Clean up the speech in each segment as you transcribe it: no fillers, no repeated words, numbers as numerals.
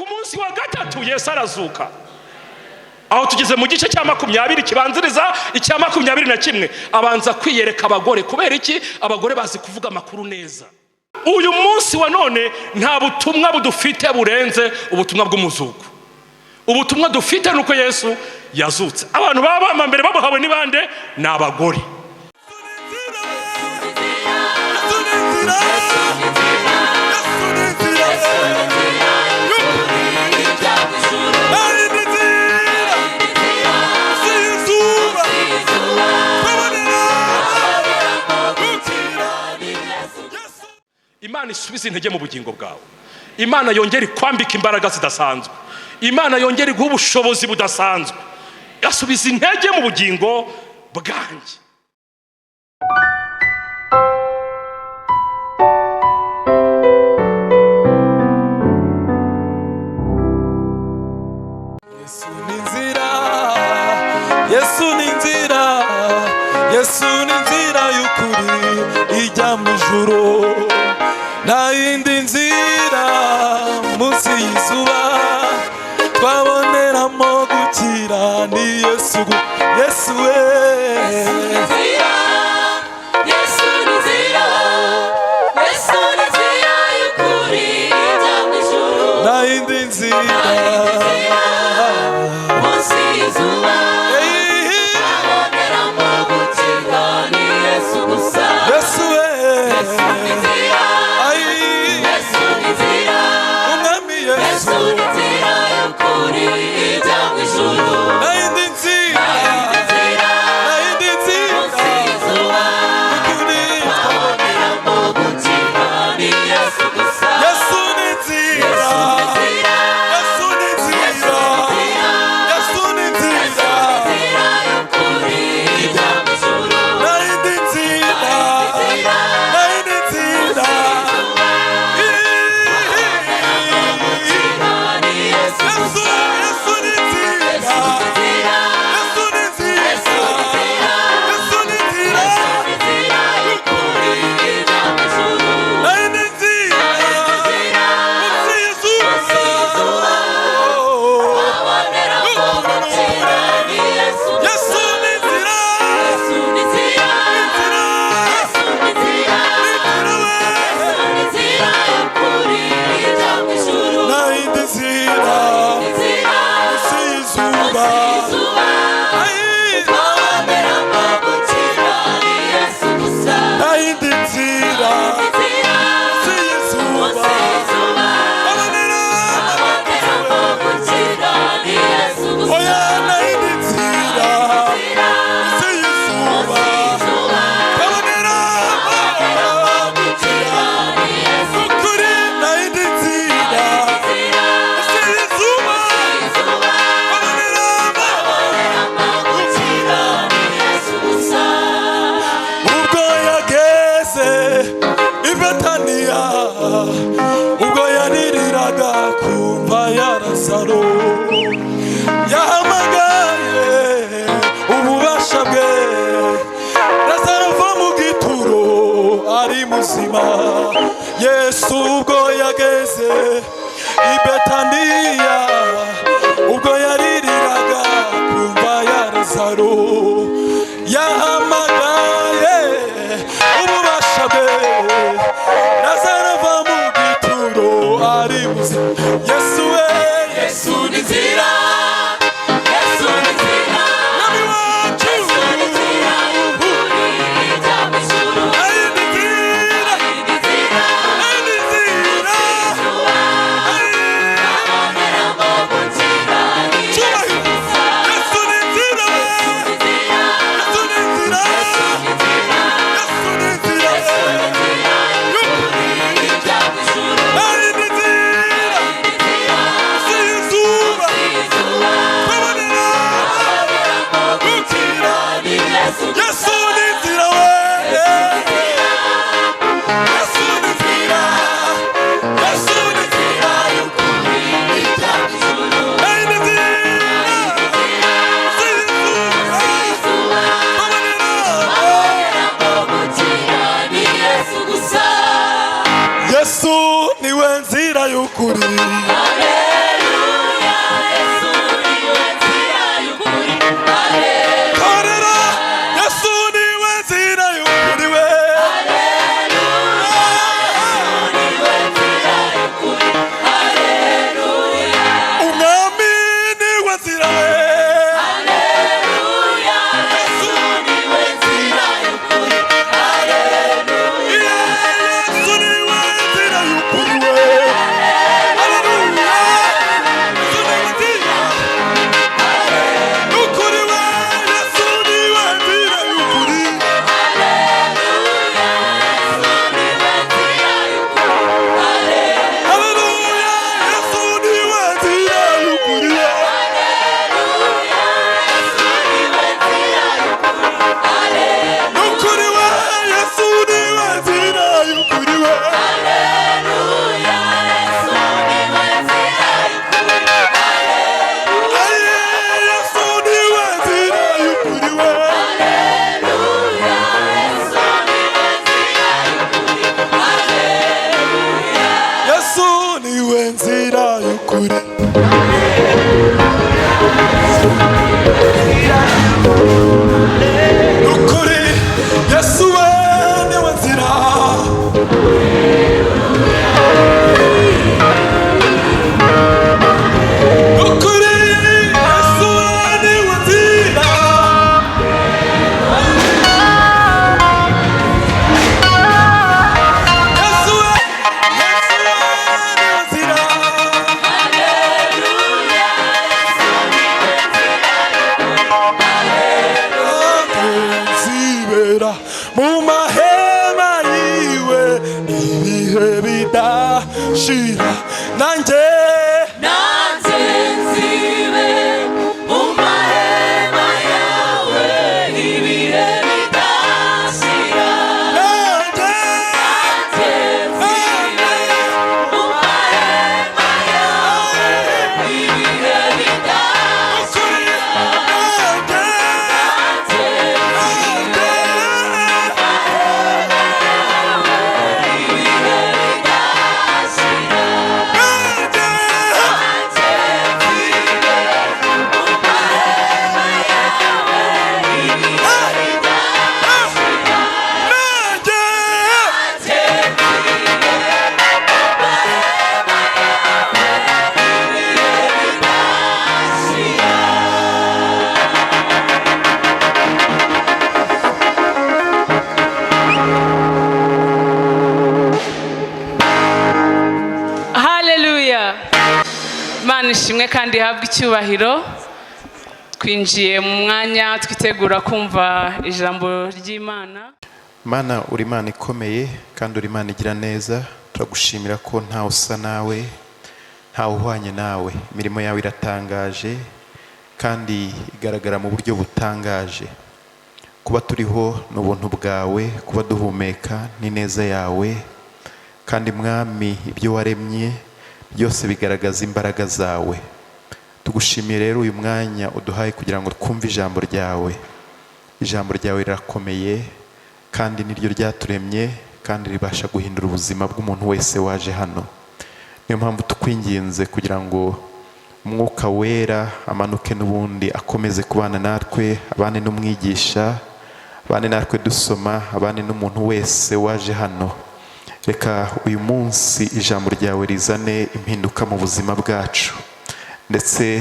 Ku munsi wa gatatu Yesu arazuka. Aho tugeze mu gice cya 20 kibanziriza icya 21. Abanza kwiyereka abagore. Kubera iki? Abagore bazi kuvuga amakuru neza. Uyu munsi wa none nta butumwa budufite burenze ubutumwa bw'umuzuko. Ubutumwa dufite ni uko Yesu yazutse. Abantu baba bamba mbere babuhawe ni bande? Ni abagore. Imana isubize intege mu bugingo bwawe. Imana yongere ikwambika imbaraga zidasanzwe. Imana yongere iguhe ubushobozi budasanzwe. Asubiza intege mu bugingo bwanjye. Yesu ni nzira, Yesu ni nzira, Yesu ni nzira y'ukuri ijya mu ijuru. Nta yindi nzira munsi y'izuba twaboneramo gukira, ni Yesu, Yesu we. Yesu ni nzira, Yesu ni nzira y'ukuri ijya mu ijuru. Nta yindi nzira Munsi y'izuba twaboneramo gukira, ni Yesu gusa. Yesu we. Yesu ni nzira, Ai, Yesu ni nzira, Umwami Yesu. Yesu ni nzira y'ukuri ijya mu ijuru. Nta yindi nzira, Nzira nta yindi nzira munsi y'izuba y'ukuri twaboneramo gukira, ni Yesu gusa. Yesu ni nzira, Yesu ni nzira, Yesu ni nzira, Nzira y'ukuri ijya mu ijuru. nta yindi nzira, nta yindi nzira. Yesu, Yesu ni nzira, Yesu ni nzira, Yesu ni nzira, nta yindi nzira, munsi y'izuba. Yesu ni nzira, nzira, nzira we. Nta yindi nzira, munsi y'izuba. Ai, nta yindi nzira, munsi y'izuba. Abonera, oya, nta yindi nzira, munsi y'izuba. Abonera, ukuri, nta yindi nzira, munsi y'izuba. Abonera, ubwo yageze i Betaniya, ubwo yaririraga kumva ya Lazaro, yahamagaye ububasha bwe. Lazaro ava mu gituro ari muzima. Yesu ubwo yageze i Betaniya, ubwo yaririraga kumva ya Lazaro, yahamagaye ububasha bwe. Lazaro ava mu gituro ari muzima. Yesu we, Yesu ni nzira, Yesu ni nzira, Mwami wacu, Yesu ni nzira y'ukuri ijya mu ijuru. Nta yindi nzira, Nzira nta yindi nzira. twaboneramo gukira, ni Yesu gusa. Yesu ni nzira we, Nzira, Yesu ni nzira, Yesu ni nzira, Yesu ni nzira y'ukuri ijya mu ijuru. nta yindi nzira, Nzira munsi y'izuba, izuba twabonera twaboneramo gukira, ni Yesu gusa. Yesu ni nzira we, Yesu ni nzira, Yesu ni nzira Y'ukuri ijya mu ijuru. nta yindi nzira, munsi y'izuba, Izuba twabonera twaboneramo gukira, ni Yesu gusa. Yesu niwe nzira y'ukuri. Haleluya. Imana ishimwe kandi ihabwe icyubahiro. Twinjiye mu mwanya twitegura kumva ijambo ry'Imana. Mana, uri Imana ikomeye kandi uri Imana igira neza. Turagushimira ko ntawe usa nawe, ntawe uhwanye nawe. Imirimo yawe iratangaje kandi igaragara mu buryo butangaje. Kuba turiho ni ubuntu bwawe, kuba duhumeka ni neza yawe, kandi Mwami, ibyo waremye byose bigaragaza imbaraga zawe. Tugushimiye rero uyu mwanya uduhaye kugira ngo twumve ijambo ryawe. Ijambo ryawe rirakomeye kandi niryo ryaturemye, kandi ribasha guhindura ubuzima bw'umuntu wese waje hano. Niyo mpamvu tukwinginze kugira ngo Umwuka Wera amanuke n'ubundi akomeze kubana natwe, abane n'umwigisha, abane natwe dusoma, abane n'umuntu wese waje hano. Reka uyu munsi ijambo ryawe rizane impinduka mu buzima bwacu, ndetse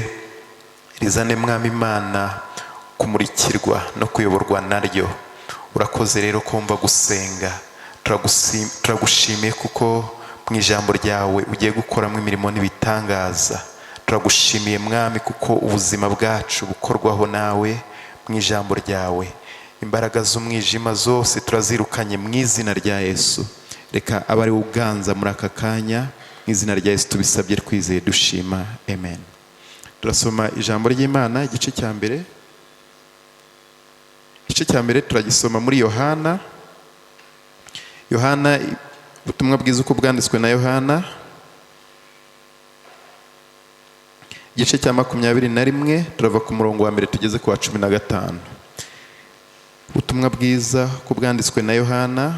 rizane, Mwami Imana, kumurikirwa no kuyoborwa naryo. Urakoze rero kumva gusenga. Turagushimiye kuko mu ijambo ryawe ugiye gukoramo imirimo n'ibitangaza. Turagushimiye Mwami kuko ubuzima bwacu bukorwaho nawe mu ijambo ryawe. Imbaraga z'umwijima zose turazirukanye mu izina rya Yesu. Reka abe ari we uganza muri aka kanya, mu izina rya Yesu tubisabye twizeye dushima, amen. Turasoma ijambo ry'Imana, igice cya mbere. Igice cya mbere turagisoma muri Yohana. Yohana, ubutumwa bwiza uko bwanditswe na Yohana, igice cya 21, turava ku murongo wa 1 tugeze ku wa 15. Ubutumwa bwiza uko bwanditswe na Yohana,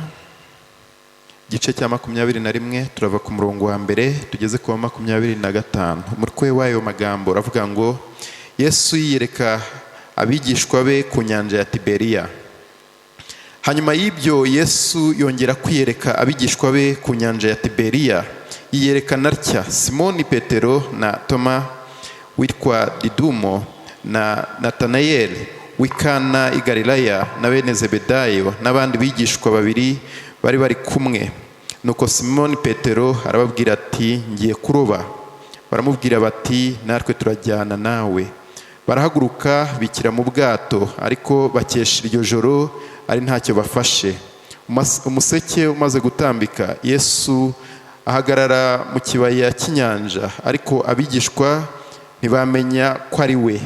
igice cya 21, turava ku murongo wa 1 tugeze ku wa 25. Umutwe w'ayo magambo uravuga ngo: Yesu yiyereka abigishwa be ku nyanja ya Tiberiya. Hanyuma y'ibyo Yesu yongera kwiyereka abigishwa be ku nyanja ya Tiberiya. Yiyerekana atya: Simoni Petero na Toma witwa Didumo na Natanayeli w'i Kana i Galilaya na bene Zebedayo n'abandi bigishwa babiri bari bari kumwe. Nuko Simoni Petero arababwira ati: ngiye kuroba. Baramubwira bati: natwe turajyana nawe. Barahaguruka bikira mu bwato, ariko bakesha iryo joro ari ntacyo bafashe. Umuseke umaze gutambika, Yesu ahagarara mu kibaya cy'inyanja, ariko abigishwa ntibamenya ko ari we.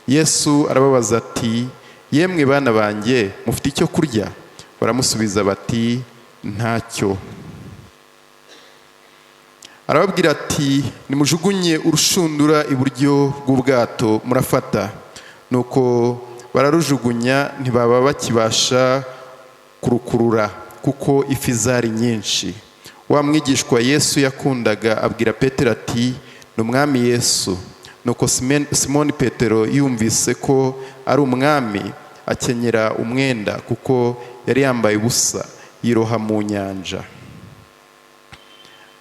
Yesu arababaza ati: yemwe bana banjye, mufite icyo kurya? Baramusubiza bati: ntacyo. Arababwira ati: nimujugunye urushundura iburyo bw'ubwato murafata. Nuko bararujugunya, ntibaba bakibasha kurukurura kuko ifi zari nyinshi. Wa mwigishwa Yesu yakundaga abwira Petero ati: ni Umwami Yesu. Nuko Simoni Petero yumvise ko ari Umwami, akenyera umwenda kuko yari yambaye ubusa, yiroha mu nyanja.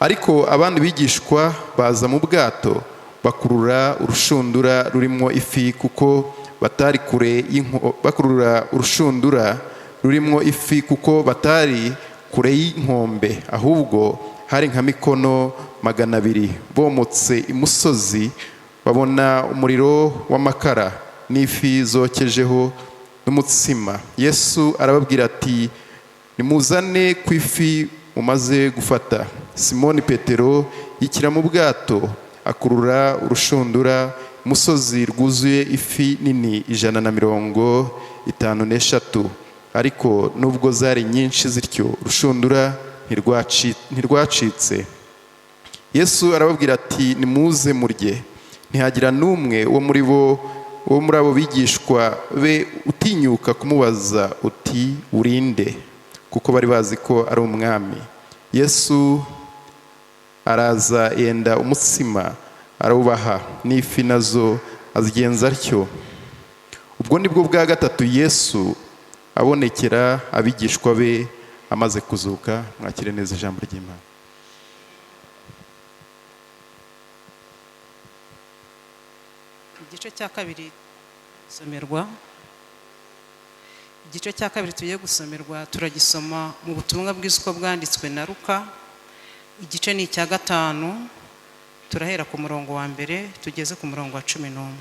Ariko abandi bigishwa baza mu bwato, bakurura urushundura rurimo ifi kuko batari kure bakurura urushundura rurimo ifi kuko batari kure y'inkombe, ahubwo hari nka mikono 200. Bomotse imusozi babona umuriro w'amakara n'ifi zokejeho n'umutsima. Yesu arababwira ati: nimuzane ku ifi mumaze gufata. Simoni Petero yikira mu bwato, akurura urushundura musozi rwuzuye ifi nini 153. Ariko nubwo zari nyinshi zityo, urushundura ntirwacitse. Yesu arababwira ati: nimuze murye. Ntihagira n'umwe wo muri bo, wo muri abo bigishwa be, utinyuka kumubaza uti: urinde? Kuko bari bazi ko ari Umwami. Yesu araza yenda umutsima arawubaha, n'ifi nazo azigenza atyo. Ubwo nibwo bwa gatatu Yesu abonekera abigishwa be amaze kuzuka. Mwakire neza ijambo ry'Imana. Igice cya kabiri somerwa. Igice cya kabiri tugiye gusomerwa turagisoma mu butumwa bwiza uko bwanditswe na Luka. Igice ni icya 5, Turahera ku murongo wa 1 tugeze ku murongo wa 11.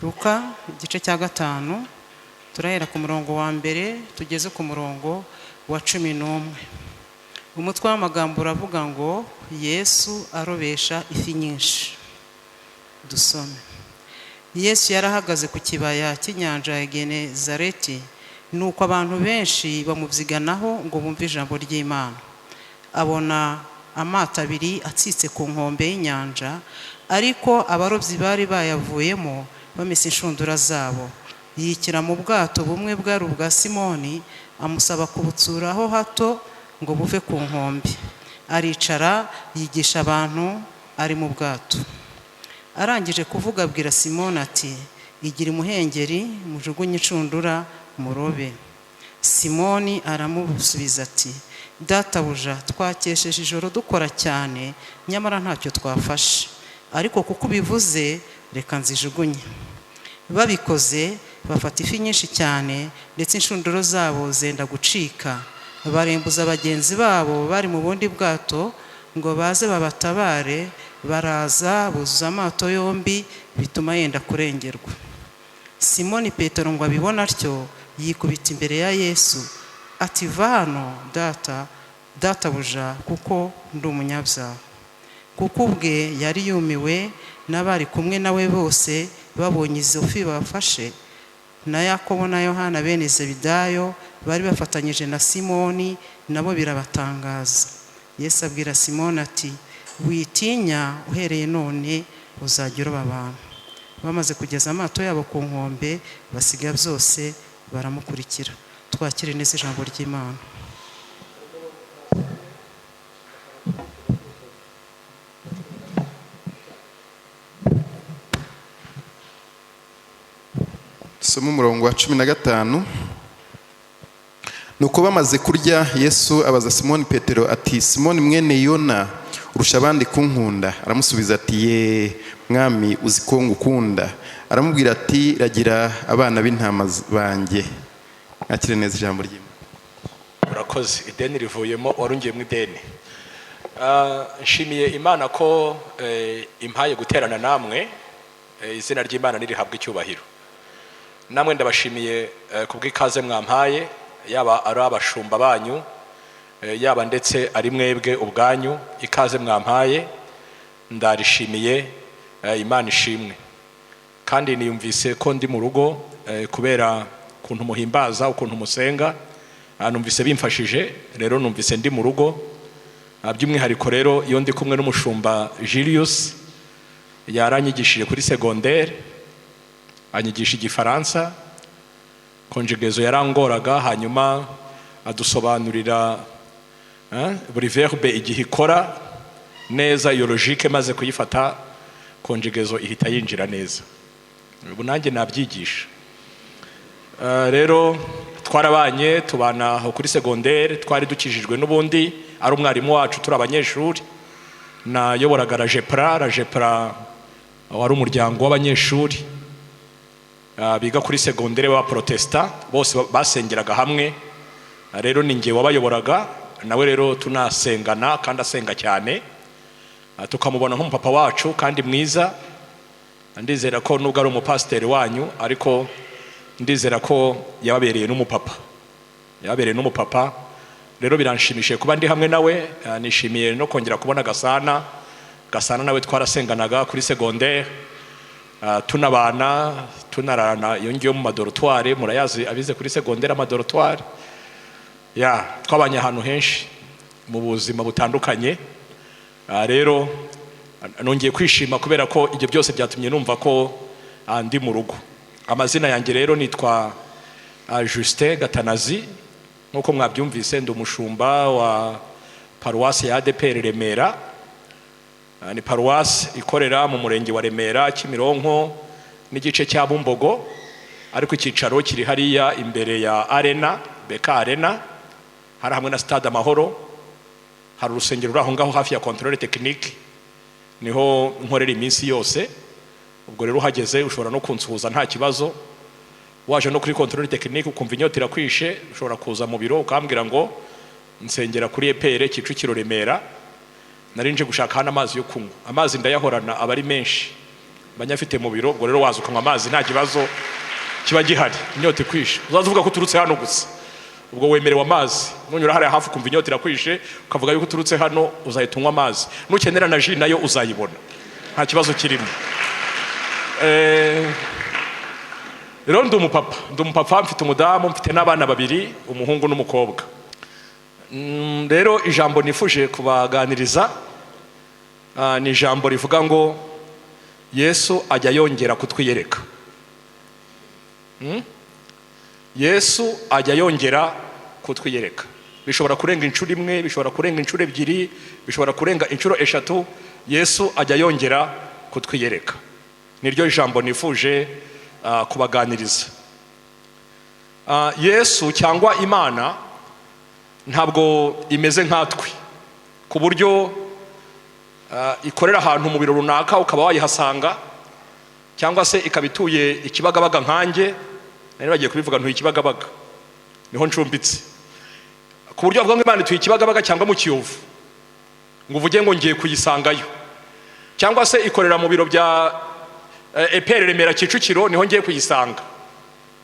Luka igice cya 5, turahera ku murongo wa 1 tugeze ku murongo wa 11. Umutwe w'amagambo uravuga ngo Yesu arobesha ifi nyinshi. Dusome. Yesu yarahagaze ku kibaya cy'inyanja ya Genezareti, nuko abantu benshi bamubyiganaho ngo bumve ijambo ry'Imana. Abona amato abiri atsitse ku nkombe y'inyanja, ariko abarobyi bari bayavuyemo bamesa inshundura zabo. Yikira mu bwato bumwe bwari ubwa Simoni, amusaba kubutsuraho hato ngo buve ku nkombe. Aricara yigisha abantu ari mu bwato. Arangije kuvuga abwira Simoni ati: igira imuhengeri, mujugunye inshundura murobe. Simoni aramusubiza ati: databuja, twakesheje ijoro dukora cyane, nyamara ntacyo twafashe, ariko kuko ubivuze reka nzijugunye. Babikoze bafata ifi nyinshi cyane, ndetse inshunduro zabo zenda gucika. Barembuza bagenzi babo bari mu bundi bwato ngo baze babatabare. Baraza buzuza amato yombi, bituma yenda kurengerwa. Simoni Petero ngo abibona atyo, yikubita imbere ya Yesu ati: va hano data, databuja, kuko ndi umunyabyaha. Kuko ubwe yari yumiwe n'abari kumwe nawe bose babonye izo fi bafashe, na Yakobo na Yohana bene Zebedayo bari bafatanyije na Simoni, nabo birabatangaza. Yesu abwira Simoni ati: witinya, uhereye none uzajya uroba abantu. Bamaze kugeza amato yabo ku nkombe, basiga byose baramukurikira. Twakire neza ijambo ry'Imana. Dusome umurongo wa 15. Nuko bamaze kurya, Yesu abaza Simoni Petero ati: Simoni mwene Yona, urusha abandi kunkunda? Aramusubiza ati: ye mwami, uzi ko ngukunda. Aramubwira ati: ragira abana b'intama banjye. Mwakire neza ijambo ry'Imana. Urakoze, ideni rivuyemo, warungiye mu ideni. Nshimiye Imana ko impaye guterana namwe, izina ry'Imana nirihabwa icyubahiro. Namwe ndabashimiye kubw'ikaze mwampaye, yaba ari abashumba banyu, yaba ndetse ari mwebwe ubwanyu, ikaze mwampaye ndarishimiye. Imana ishimwe. Kandi niyumvise ko ndi mu rugo kubera ukuntu muhimbaza, ukuntu musenga, numvise bimfashije. Rero numvise ndi mu rugo. By'umwihariko rero iyo ndi kumwe n'umushumba Julius, yaranyigishije kuri secondaire, anyigisha igifaransa, conjugaison yarangoraga, hanyuma adusobanurira buri verbe igihe ikora neza, iyo logique maze kuyifata conjugaison ihita yinjira neza. Ubu nanjye nabyigisha. Rero twarabanye, tubana aho kuri secondaire, twari dukijijwe n'ubundi ari umwarimu wacu turi abanyeshuri. Nayoboraga Rajepra wari umuryango w'abanyeshuri biga kuri secondaire b'abaprotesta, bose basengeraga hamwe. Rero ni njye wabayoboraga, nawe rero tunasengana kandi asenga cyane, tukamubona nk'umupapa wacu kandi mwiza. Ndizera ko nubwo ari umupasiteri wanyu, ariko ndizera ko yababereye n'umupapa, yababereye n'umupapa. Rero biranshimishije kuba ndi hamwe nawe. Nishimiye no kongera kubona Gasana. Gasana nawe twarasenganaga kuri secondaire, tunabana, tunarana iyo ngiyo mu madorotware, murayazi abize kuri secondaire amadorotware. Ya twabanye ahantu henshi mu buzima butandukanye. Rero nongeye kwishima kubera ko ibyo byose byatumye numva ko ndi mu rugo. Amazina yanjye rero nitwa Justin Gatanazi, nkuko mwabyumvise ndi umushumba wa paruwasi ya ADPR Remera. Ni paruwasi ikorera mu murenge wa Remera, Kimironko n'igice cya Bumbogo, ariko icyicaro kiri hariya imbere ya Arena, Beka Arena, hari hamwe na Stade Amahoro. Hari urusengero ruri aho ngaho hafi ya contrôle technique, niho nkorera iminsi yose. Ubwo rero uhageze ushobora no kunsuhuza nta kibazo. Waje no kuri contrôle technique ukumva inyota irakwishe, ushobora kuza mu biro ukambwira ngo Nsengera kuri EPR Kicukiro, Remera. Nari nje gushaka hano amazi yo kunywa. Amazi ndayahorana, aba ari menshi, banyafite mu biro. Ubwo rero waza ukanywa amazi, nta kibazo kiba gihari. Inyota ikwishe, uzaza uvuga ko uturutse hano gusa, ubwo wemerewe amazi. Nunyura hariya hafi ukumva inyota irakwishe, ukavuga yuko uturutse hano, uzahita unywa amazi. Nukenera na jus nayo uzayibona, nta kibazo kirimo. Rero ndi umupapa, mfite umudamu, mfite n'abana babiri, umuhungu n'umukobwa. Rero ijambo nifuje kubaganiriza ni ijambo rivuga ngo Yesu ajya yongera kutwiyereka. Yesu ajya yongera kutwiyereka. Bishobora kurenga inshuro imwe, bishobora kurenga inshuro ebyiri, bishobora kurenga inshuro eshatu. Yesu ajya yongera kutwiyereka. Niryo jambo nifuje kubaganiriza. Yesu cyangwa Imana ntabwo imeze nkatwe ku buryo ikorera ahantu mu biro runaka ukaba wayihasanga, cyangwa se ikaba ituye Ikibagabaga nkanjye. Nari bagiye kubivuga, ntuye Ikibagabaga, niho ncumbitse, ku buryo bavuga ngo Imana ituye Ikibagabaga cyangwa mu Kiyovu, ngo uvuge ngo ngiye kuyisangayo, cyangwa se ikorera mu biro bya EPR Remera Kicukiro, niho ngiye kuyisanga.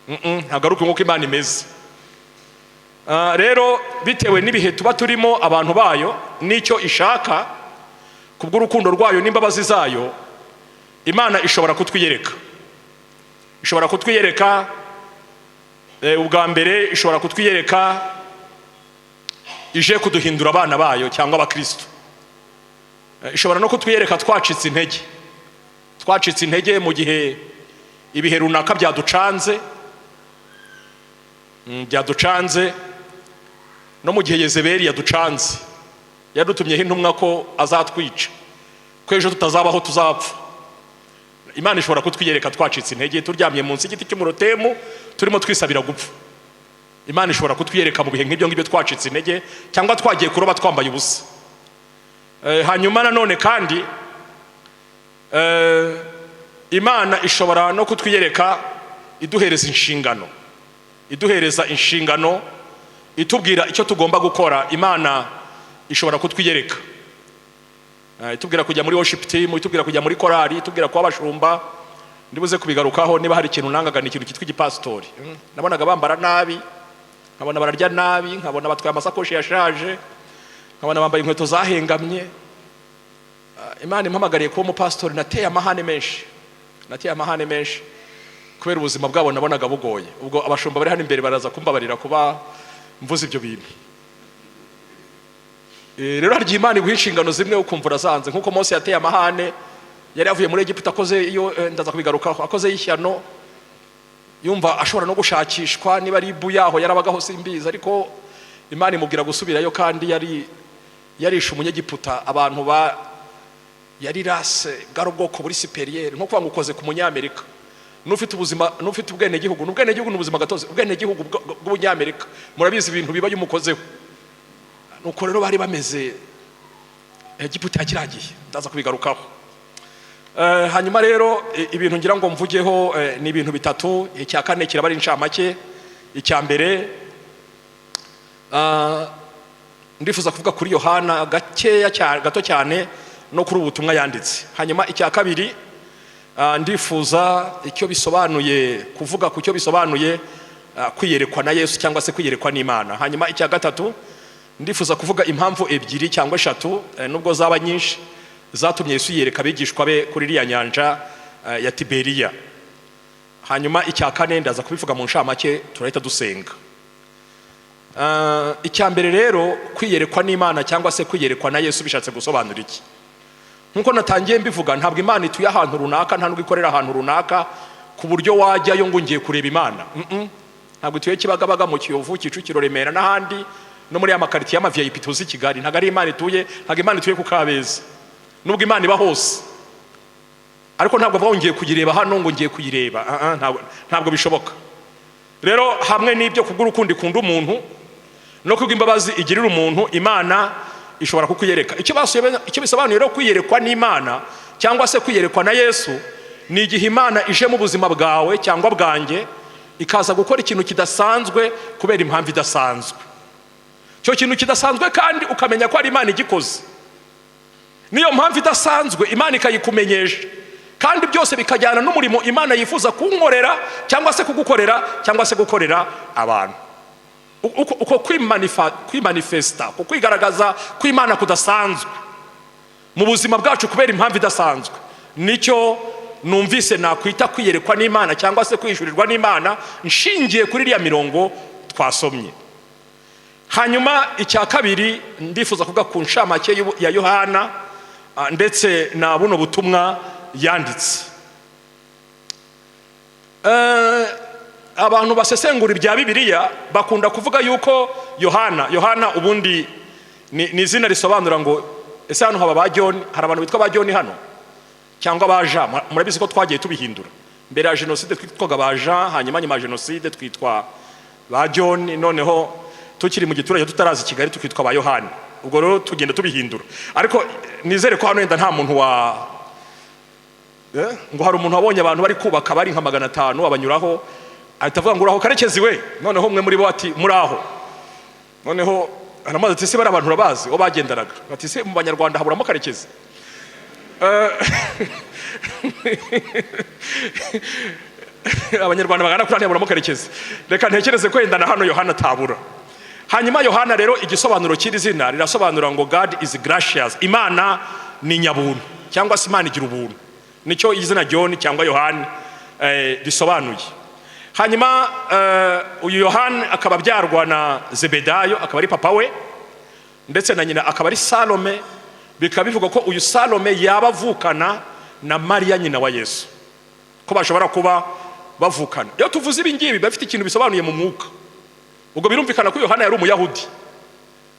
Ntabwo ari uko nk'uko Imana imeze. Rero bitewe n'ibihe tuba turimo, abantu bayo, n'icyo ishaka, kubw'urukundo rwayo n'imbabazi zayo, Imana ishobora kutwiyereka. Ishobora kutwiyereka ubwa mbere ishobora kutwiyereka ije kuduhindura abana bayo cyangwa abakristo. Ishobora no kutwiyereka twacitse intege, twacitse intege mu gihe ibihe runaka byaducanze, byaducanze, no mu gihe Yezebeli yaducanze, yadutumyeho intumwa ko azatwica, ko ejo tutazabaho, tuzapfa. Imana ishobora kutwiyereka twacitse intege, turyamye munsi y'igiti cy'umurotemu, turimo twisabira gupfa. Imana ishobora kutwiyereka mu bihe nk'ibyo ngibyo, twacitse intege cyangwa twagiye kuroba twambaye ubusa. Hanyuma nanone kandi Imana ishobora no kutwiyereka iduhereza inshingano, iduhereza inshingano, itubwira icyo tugomba gukora. Imana ishobora kutwiyereka itubwira kujya muri worship team, itubwira kujya muri korali, itubwira kuba abashumba. Ndibuze kubigarukaho. Niba hari ikintu nangaga, ni ikintu cyitwa igipasitori. Nabonaga bambara nabi, nkabona bararya nabi, nkabona batwaye amasakoshi yashaje, nkabona bambaye inkweto zahengamye. Imana impamagariye kuba umupasitori, nateye amahane menshi, nateye amahane menshi kubera ubuzima bwabo nabonaga bugoye. Ubwo abashumba bari hano imbere baraza kumbabarira kuba mvuze ibyo bintu. Rero hari igihe Imana iguha inshingano zimwe ukumva urazanze, nk'uko Mose yateye amahane. Yari yavuye muri Egiputa akoze iyo ndaza kubigarukaho, akoze ishyano, yumva ashobora no gushakishwa, niba ari ibu yaho yarabagaho simbizi, ariko Imana imubwira gusubirayo, kandi yari yarishe Umunyegiputa. Abantu ba yari race, bwari ubwoko buri supérieur, nko kuvuga ngo ukoze ku Munyamerika n'ufite ubuzima, n'ufite ubwenegihugu, n'ubwenegihugu ni ubuzima gatozi, ubwenegihugu bw'Ubunyamerika. Murabizi ibintu biba iyo umukozeho. Nuko rero bari bameze Egiputa yakiragiye, ndaza kubigarukaho. Hanyuma rero ibintu ngira ngo mvugeho ni ibintu bitatu, icya kane kiraba ari incamake. Icya mbere, ndifuza kuvuga kuri Yohana gakeya cyane, gato cyane, no kuri ubu butumwa yanditse. Hanyuma icya kabiri, ndifuza icyo bisobanuye, kuvuga ku cyo bisobanuye kwiyerekwa na Yesu cyangwa se kwiyerekwa n'Imana. Hanyuma icya gatatu, ndifuza kuvuga impamvu ebyiri cyangwa eshatu, nubwo zaba nyinshi, zatumye Yesu yiyereka abigishwa be kuri iriya nyanja ya Tiberiya. Hanyuma icya kane ndaza kubivuga mu nshamake, turahita dusenga. Icya mbere rero, kwiyerekwa n'Imana cyangwa se kwiyerekwa na Yesu bishatse gusobanura iki? Nkuko natangiye mbivuga, ntabwo Imana ituye ahantu runaka, nta nubwo ikorera ahantu runaka ku buryo wajyayo ngo ngiye kureba Imana. Ntabwo ituye Kibagabaga, mu Kiyovu, Kicukiro, Remera n'ahandi, no muri ya makaritsiye y'ama VIP tuzi i Kigali. Ntabwo ari Imana ituye, ntabwo Imana ituye ku Kabeza, nubwo Imana iba hose, ariko ntabwo avuga ngo ngiye kuyireba hano, ngo ngiye kuyireba. Ah, ah, ntabwo bishoboka. Rero hamwe n'ibyo, kubw'urukundo ikunda umuntu no kubw'imbabazi igirira umuntu, Imana ishobora kukuyereka. Icyo bisobanuye rero kwiyerekwa n'Imana cyangwa se kwiyerekwa na Yesu, ni igihe Imana ije mu buzima bwawe cyangwa bwanjye, ikaza gukora ikintu kidasanzwe kubera impamvu idasanzwe. Icyo kintu kidasanzwe kandi ukamenya ko ari Imana igikoze. Niyo mpamvu idasanzwe Imana ikayikumenyesha, kandi byose bikajyana n'umurimo Imana yifuza kunkorera cyangwa se kugukorera cyangwa se gukorera abantu. Uko kwimanifesta, uko kwigaragaza kw'Imana kudasanzwe mu buzima bwacu kubera impamvu idasanzwe, nicyo numvise nakwita kwiyerekwa n'Imana cyangwa se kwishyurirwa n'Imana, nshingiye kuri iriya mirongo twasomye. Hanyuma icya kabiri, ndifuza kuvuga ku nshamake ya Yohana, ndetse na buno butumwa yanditse. Abantu basesengura ibya Bibiliya bakunda kuvuga yuko Yohana ubundi ni izina risobanura ngo, ese hano haba ba John? Hari abantu bitwa ba John hano cyangwa ba Jean? Murabizi ko twagiye tubihindura. Mbere ya jenoside twitwaga ba Jean, hanyuma nyuma ya jenoside twitwa ba John, noneho tukiri mu giturage tutaraza i Kigali tukitwa ba Yohani. Ubwo rero tugenda tubihindura, ariko nizere ko hano wenda nta muntu wa ngo hari umuntu wabonye abantu bari kubaka bari nka 500, abanyuraho ahita avuga ngo uraho Karekezi we. Noneho umwe muri bo ati muraho. Noneho aramaze ati se bari abantu urabazi uwo bagendanaga? Ati se mu Banyarwanda haburamo Karekezi? Abanyarwanda bagana kuri haburamo Karekezi. Reka ntekereze ko wenda na hano Yohana atabura. Hanyuma Yohana rero, igisobanuro cy'iri zina rirasobanura ngo God is gracious, Imana ni nyabuntu cyangwa se Imana igira ubuntu. Nicyo izina John cyangwa Yohani risobanuye. Hanyuma uyu Yohani akaba abyarwa na Zebedayo, akaba ari papa we, ndetse na nyina akaba ari Salome. Bikaba bivugwa ko uyu Salome yaba avukana na Mariya nyina wa Yesu, ko bashobora kuba bavukana. Iyo tuvuze ibi ngibi biba bifite ikintu bisobanuye mu mwuka. Ubwo birumvikana ko Yohana yari Umuyahudi.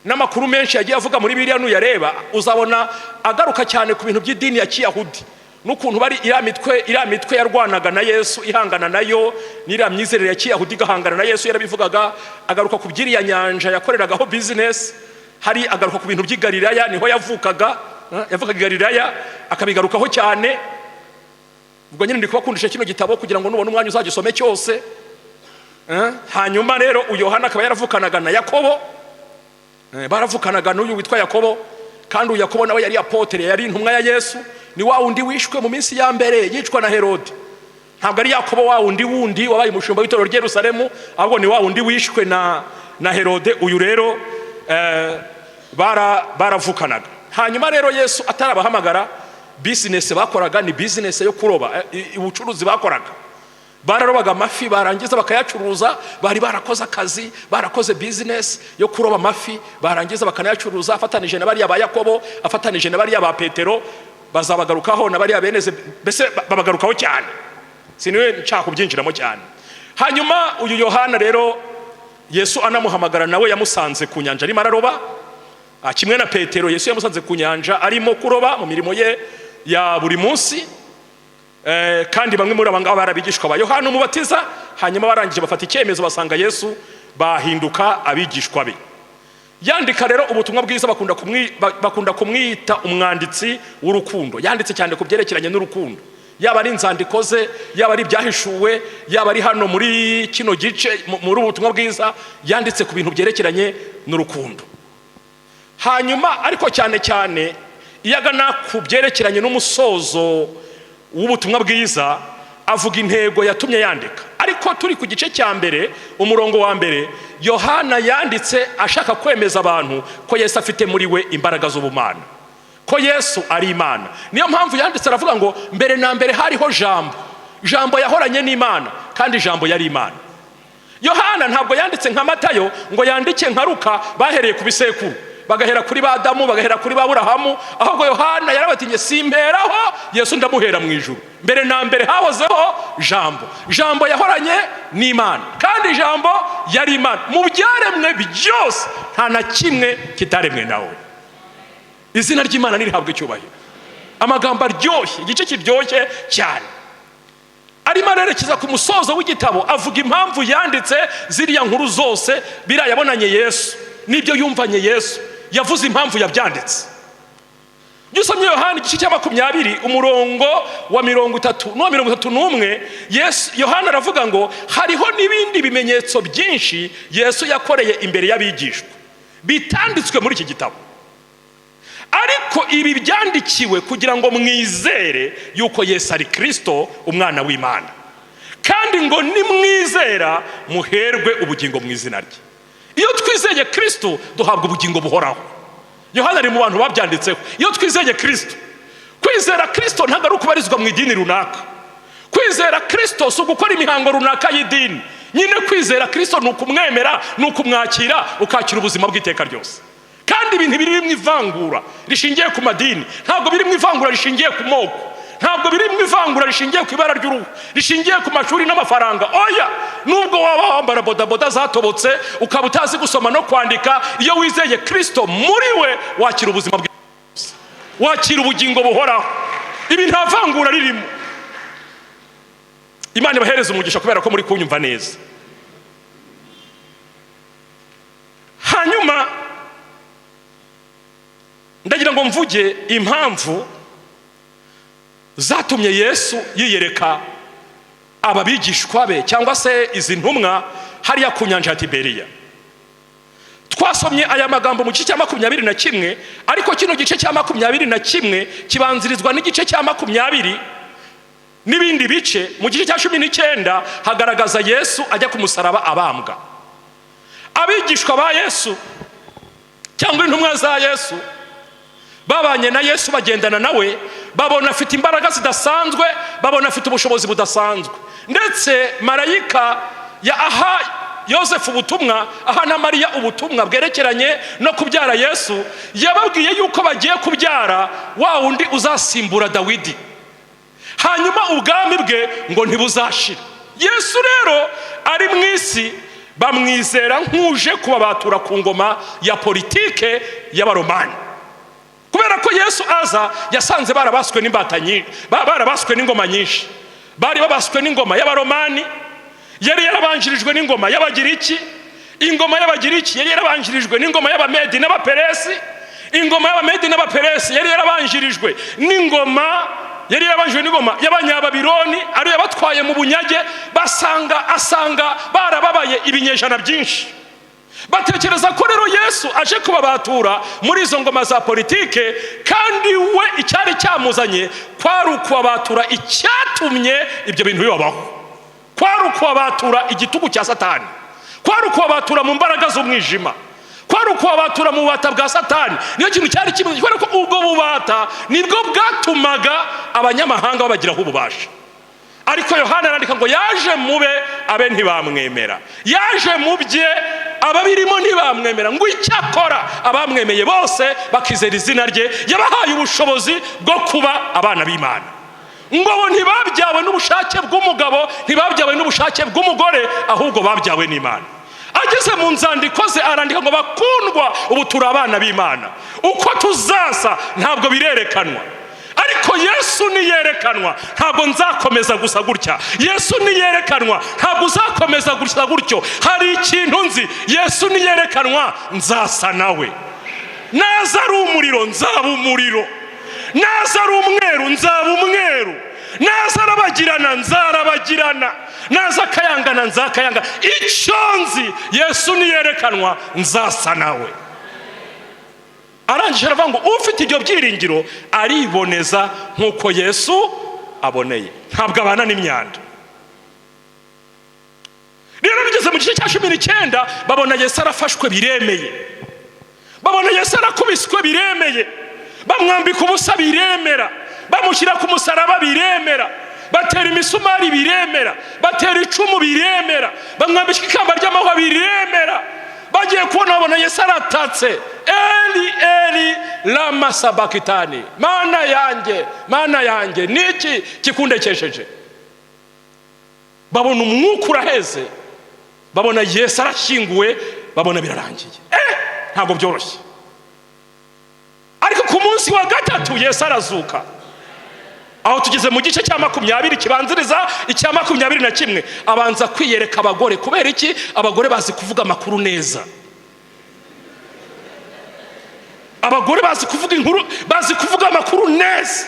N'amakuru menshi yagiye avuga muri Bibiliya nuyareba uzabona agaruka cyane ku bintu by'idini ya Kiyahudi, n'ukuntu bari iriya mitwe yarwanaga na Yesu ihangana nayo, n'iriya myizerere ya Kiyahudi igahangana na Yesu. Yarabivugaga, agaruka ku by'iriya nyanja yakoreragaho business, hari agaruka ku bintu by'i Galilaya, niho yavukaga, yavukaga i Galilaya, akabigarukaho cyane. Ubwo nyine ndi kubakundisha kino gitabo kugira ngo nubona umwanya uzagisome cyose. Hanyuma rero uyu Yohana akaba yaravukanaga na Yakobo. Baravukanaga n'uyu witwa Yakobo, kandi uyu Yakobo nawe yari apotere, yari intumwa ya Yesu. Ni wa wundi wishwe mu minsi ya mbere yicwa na Herode. Ntabwo ari Yakobo wa wundi wabaye umushumba w'itorero ry'i Yerusalemu, ahubwo ni wa wundi wishwe na Herode. Uyu rero baravukanaga. Hanyuma rero Yesu atarabahamagara, business bakoraga ni business yo kuroba, ubucuruzi bakoraga. Bararobaga amafi barangiza bakayacuruza. Bari barakoze akazi, barakoze business yo kuroba amafi barangiza bakanayacuruza, afatanije na bariya ba Yakobo, afatanije na bariya ba Petero, bazabagarukaho na bariya beneze, mbese babagarukaho cyane, siniwe nshaka kubyinjiramo cyane. Hanyuma uyu Yohana rero Yesu anamuhamagara, nawe yamusanze ku nyanja arimo araroba. Kimwe na Petero, Yesu yamusanze ku nyanja arimo kuroba mu mirimo ye ya buri munsi. Kandi bamwe muri aba ngaba bari abigishwa ba Yohana Umubatiza. Hanyuma barangije bafata icyemezo basanga Yesu, bahinduka abigishwa be. Yandika rero ubutumwa bwiza, bakunda kumwita umwanditsi w'urukundo. Yanditse cyane ku byerekeranye n'urukundo, yaba ari inzandiko ze, yaba ari ibyahishuwe, yaba ari hano muri kino gice muri ubu butumwa bwiza, yanditse ku bintu byerekeranye n'urukundo. Hanyuma ariko cyane cyane iyo agana ku byerekeranye n'umusozo w'ubutumwa bwiza, avuga intego yatumye yandika. Ariko turi ku gice cya mbere umurongo wa mbere, Yohana yanditse ashaka kwemeza abantu ko Yesu afite muri we imbaraga z'ubumana, ko Yesu ari Imana. Niyo mpamvu yanditse aravuga ngo mbere na mbere hariho Jambo, Jambo yahoranye n'Imana, kandi Jambo yari Imana. Yohana ntabwo yanditse nka Matayo ngo yandike nka Luka, bahereye ku bisekuru, bagahera kuri ba Adamu, bagahera kuri ba Aburahamu. Ahubwo Yohana yarabatinye, simperaho Yesu ndamuhera mu ijuru. Mbere na mbere hahozeho Jambo, Jambo yahoranye n'Imana, kandi Jambo yari Imana. Mu byaremwe byose nta na kimwe kitaremwe nawe. Izina ry'Imana nirihabwe icyubahiro. Amagambo aryoshye, igice kiryoshye cyane. Arimo arerekeza ku musozo w'igitabo, avuga impamvu yanditse ziriya nkuru zose, biriya yabonanye Yesu n'ibyo yumvanye Yesu, yavuze impamvu yabyanditse. Iyo usomye Yohana igice cya 20 umurongo wa 30 n'uwa 31, Yesu Yohana aravuga ngo hariho n'ibindi bimenyetso byinshi Yesu yakoreye imbere y'abigishwa, Bitanditswe muri iki gitabo, ariko ibi byandikiwe kugira ngo mwizere yuko Yesu ari Kristo umwana w'Imana, kandi ngo nimwizera muherwe ubugingo mu izina rye. Iyo twizeye Kristo duhabwa ubugingo buhoraho. Yohana ari mu bantu babyanditseho. Iyo twizeye Kristo, kwizera Kristo ntabwo ari ukubarizwa mu idini runaka. Kwizera Kristo si ugukora imihango runaka y'idini. Nyine kwizera Kristo ni ukumwemera, ni ukumwakira, ukakira ubuzima bw'iteka ryose. Kandi ibintu biri mu ivangura rishingiye ku madini, ntabwo biri mu ivangura rishingiye ku moko, ntabwo biri mu ivangura rishingiye ku ibara ry'uruhu, rishingiye ku mashuri n'amafaranga. Oya, nubwo waba wambara bodaboda zatobotse, ukaba utazi gusoma no kwandika, iyo wizeye Kristo muri we wakira ubuzima bw'iteka ryose, wakira ubugingo buhoraho. Ibi nta vangura ririmo. Imana ibahereze umugisha kubera ko muri kunyumva neza. Hanyuma ndagira ngo mvuge impamvu zatumye Yesu yiyereka ababigishwa be cyangwa se izi ntumwa hariya ku nyanja ya Tiberiya. Twasomye aya magambo mu gice cya 21, ariko kino gice cya 21 kibanzirizwa n'igice cya 20 n'ibindi bice. Mu gice cya 19 hagaragaza Yesu ajya ku musaraba abambwa. Abigishwa ba Yesu cyangwa intumwa za Yesu babanye na Yesu, bagendana nawe, babona afite imbaraga zidasanzwe, babona afite ubushobozi budasanzwe. Ndetse marayika ya aha Yosefu ubutumwa, aha na Mariya ubutumwa bwerekeranye no kubyara Yesu, yababwiye yuko bagiye kubyara wa wundi uzasimbura Dawidi, hanyuma ubwami bwe ngo ntibuzashira. Yesu rero ari mu isi, bamwizera nk'uje kubabatura ku ngoma ya politike y'Abaromani. Kubera ko Yesu aza yasanze barabaswe n'imbata nyinshi, barabaswe n'ingoma nyinshi. Bari babaswe n'ingoma y'Abaromani, yari yarabanjirijwe n'ingoma y'Abagiriki. Ingoma y'Abagiriki yari yarabanjirijwe n'ingoma y'Abamedi n'Abaperesi. Ingoma y'Abamedi n'Abaperesi yari yarabanjirijwe n'ingoma y'Abanyababiloni, ari yabatwaye mu bunyage. Basanga asanga barababaye ibinyejana byinshi. Batekereza ko rero Yesu aje kubabatura muri izo ngoma za politike, kandi we icyari cyamuzanye kwari ukubabatura icyatumye ibyo bintu bibabaho, kwari ukubabatura igitugu cya Satani, kwari ukubabatura mu mbaraga z'umwijima, kwari ukubabatura mu bubata bwa Satani. Niyo kintu cyari kimwe, kubera ko ubwo bubata nibwo bwatumaga abanyamahanga babagiraho ububasha. Ariko Yohana arandika ngo yaje mube abe ntibamwemera, yaje mu bye ababirimo ntibamwemera, ngo icyakora abamwemeye bose bakizera izina rye, yabahaye ubushobozi bwo kuba abana b'Imana. Ngo bo ntibabyawe n'ubushake bw'umugabo, ntibabyawe n'ubushake bw'umugore, ahubwo babyawe n'Imana. Ageze mu nzandiko ze arandika ngo bakundwa, ubu turi abana b'Imana, uko tuzasa ntabwo birerekanwa, ariko Yesu niyerekanwa ntabwo nzakomeza gusa gutya. Yesu niyerekanwa ntabwo uzakomeza gusa gutyo. Hari ikintu nzi, Yesu niyerekanwa nzasa nawe. Naza ari umuriro nzaba umuriro, naza ari umweru nzaba umweru, naza arabagirana nzarabagirana, naza akayangana nzakayangana. Icyo nzi, Yesu niyerekanwa nzasa nawe. Arangije aravuga ngo ufite ibyo byiringiro ariboneza nk'uko Yesu aboneye, ntabwo abana n'imyanda. Rero bigeze mu gice cya 19 babona Yesu arafashwe biremeye, babona Yesu arakubiswe biremeye, bamwambika ubusa biremera, bamushyira ku musaraba biremera, batera imisumari biremera, batera icumu biremera, bamwambika ikamba ry'amahwa biremera. Bagiye kubona babona Yesu aratatse, Eli Eli lama sabakitani, mana yanjye mana yanjye niki kikundekesheje. Babona umwuka uraheze, babona Yesu arashyinguwe, babona birarangiye. Ntabwo byoroshye. Ariko ku munsi wa gatatu Yesu arazuka. Aho tugeze mu gice cya 20 kibanziriza icya 21, abanza kwiyereka abagore. Kubera iki? Abagore bazi kuvuga amakuru neza, abagore bazi kuvuga inkuru, bazi kuvuga amakuru neza.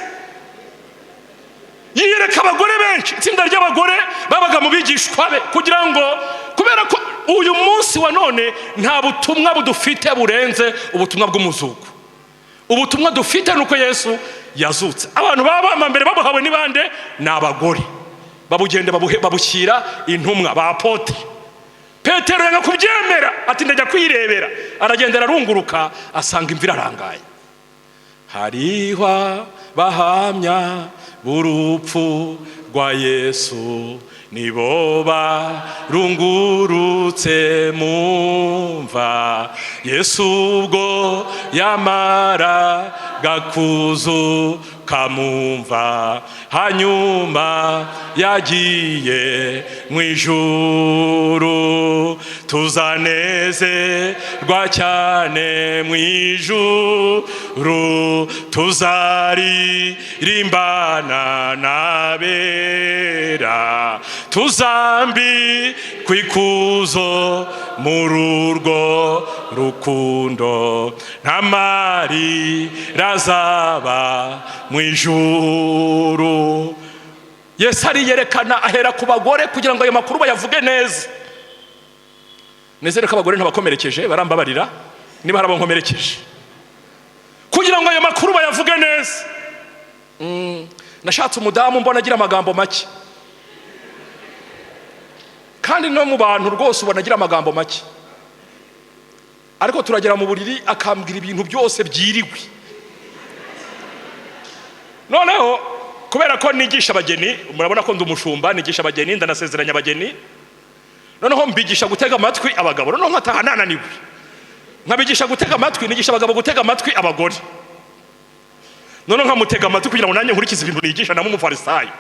Yiyereka abagore benshi, itsinda ry'abagore babaga mu bigishwa be, kugira ngo, kubera ko Uyu munsi wa none nta butumwa budufite burenze ubutumwa bw'umuzuko. Ubutumwa dufite nuko Yesu yazutse. Abantu baba mbere babuhawe ni bande? Ni abagore. Babugenda babushyira intumwa ba apotre. Petero yanga kubyemera, ati ndajya kwirebera. Aragenda ararunguruka, asanga imvura arangaye. Hariho bahamya b'urupfu rwa Yesu, nibo barungurutse mumva. Yesu ubwo yamaraga kuzuka mumva, hanyuma yagiye mu ijuru. Tuzanezerwa cyane mu ijuru, tuzaririmbana n'abera, tuzambikwa ikuzo muri urwo rukundo, nta marira azaba mu ijuru. Yesu ariyerekana ahera ku bagore kugira ngo ayo makuru bayavuge neza. Nizere ko abagore ntabakomerekeje, barambabarira niba hari abo nkomerekeje, kugira ngo ayo makuru bayavuge neza. Nashatse umudamu mbona agira amagambo make, kandi no mu bantu rwose ubona agira amagambo make, ariko turagera mu buriri akambwira ibintu byose byiriwe. Noneho kubera ko nigisha abageni, murabona ko ndi umushumba, nigisha abageni, ndanasezeranya abageni. Noneho mbigisha gutega amatwi abagabo, noneho nkataha nananiwe, nkabigisha gutega amatwi, nigisha abagabo gutega amatwi abagore. Noneho nkamutega amatwi kugira ngo nanjye nkurikize ibintu nigisha, namo umufarisayo.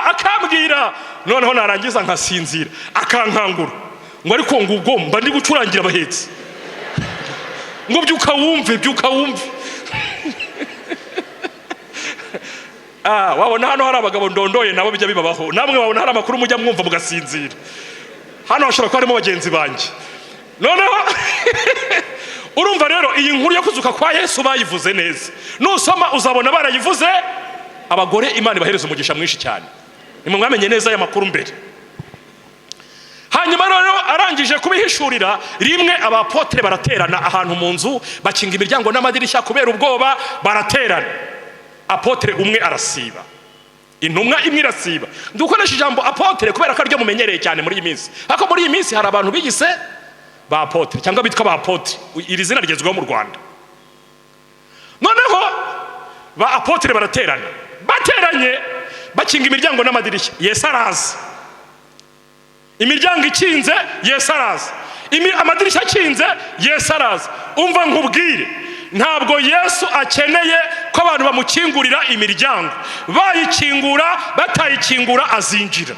Akambwira, noneho narangiza nkasinzira, akankangura ngo ariko ngo ubwo mba ndi gucurangira abahetsi, ngo byuka wumve, byuka wumve. Wabona hano hari abagabo ndondoye nabo bijya bibabaho, namwe wabona hari amakuru mujya mwumva mugasinzira. Hano hashobora kuba harimo bagenzi banjye. Noneho urumva rero iyi nkuru yo kuzuka kwa Yesu bayivuze neza. Nusoma uzabona barayivuze. Abagore Imana ibahereza umugisha mwinshi cyane, nimwe mwamenye neza aya makuru mbere. Hanyuma rero arangije kubihishurira rimwe, abapotre baraterana ahantu mu nzu, bakinga imiryango n'amadirishya kubera ubwoba, baraterana. Apotre umwe arasiba, intumwa imwe irasiba. Ndukoresha ijambo apotre kubera ko aryo mumenyereye cyane muri iyi minsi, ariko muri iyi minsi hari abantu bigise ba apotre cyangwa bitwa ba apotre, iri zina rigezweho mu Rwanda. Noneho ba apotre baraterana, bateranye bakinga imiryango n'amadirishya, Yesu araza. Imiryango ikinze, Yesu araza. Amadirishya akinze, Yesu araza. Umva nkubwire, ntabwo Yesu akeneye ko abantu bamukingurira imiryango, bayikingura batayikingura azinjira.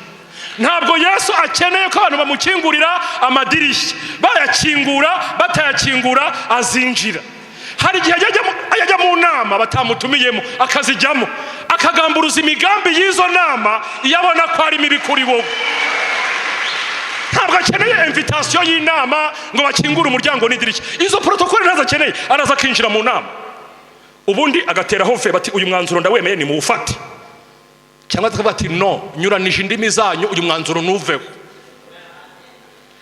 Ntabwo Yesu akeneye ko abantu bamukingurira amadirishya, bayakingura batayakingura azinjira. Hari igihe ajya mu nama batamutumiyemo akazijyamo, akagamburuza imigambi y'izo nama iyo abona ko ari mibi kuri wowe. Ntabwo akeneye invitation y'inama ngo bakingure umuryango n'idirishya, izo protocole ntazo akeneye. Araza akinjira mu nama, ubundi agateraho fe bati uyu mwanzuro ndawemeye nimuwufate, cyangwa akavuga ati no, nyuranije indimi zanyu, uyu mwanzuro nuveho.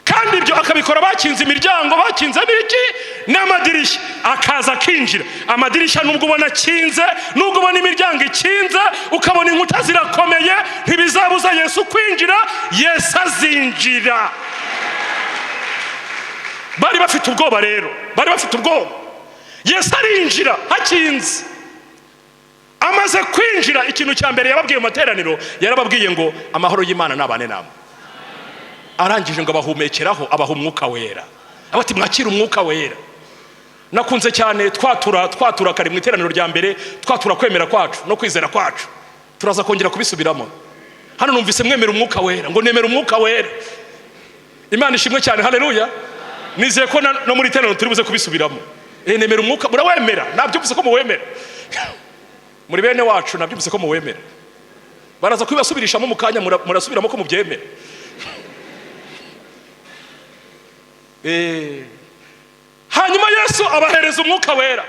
Kandi ibyo akabikora bakinze imiryango, bakinze n'iki n'amadirishya, akaza akinjira. Amadirishya nubwo ubona akinze, nubwo ubona imiryango ikinze, ukabona inkuta zirakomeye, ntibizabuza Yesu kwinjira. Yesu azinjira. Bari bafite ubwoba rero, bari bafite ubwoba. Yesu arinjira hakinze. Amaze kwinjira, ikintu cya mbere yababwiye mu materaniro, yarababwiye ngo amahoro y'Imana nabane namwe. Arangije ngo abahumekeraho, abaha umwuka wera. Abati mwakira umwuka wera. Nakunze cyane twatura kare mu iteraniro rya mbere, twatura kwemera kwacu no kwizera kwacu. Turaza kongera kubisubiramo. Hano numvise mwemera umwuka wera, ngo nemera umwuka wera. Imana ishimwe cyane, haleluya. Nizeye ko no muri iteraniro turi buze kubisubiramo. Nemera umwuka, murawemera, nabyumvise ko muwemera. Muri bene wacu nabyumvise ko muwemera. Baraza kubibasubirishamo mu kanya, murasubiramo ko mubyemera. Hanyuma Yesu abahereza umwuka wera.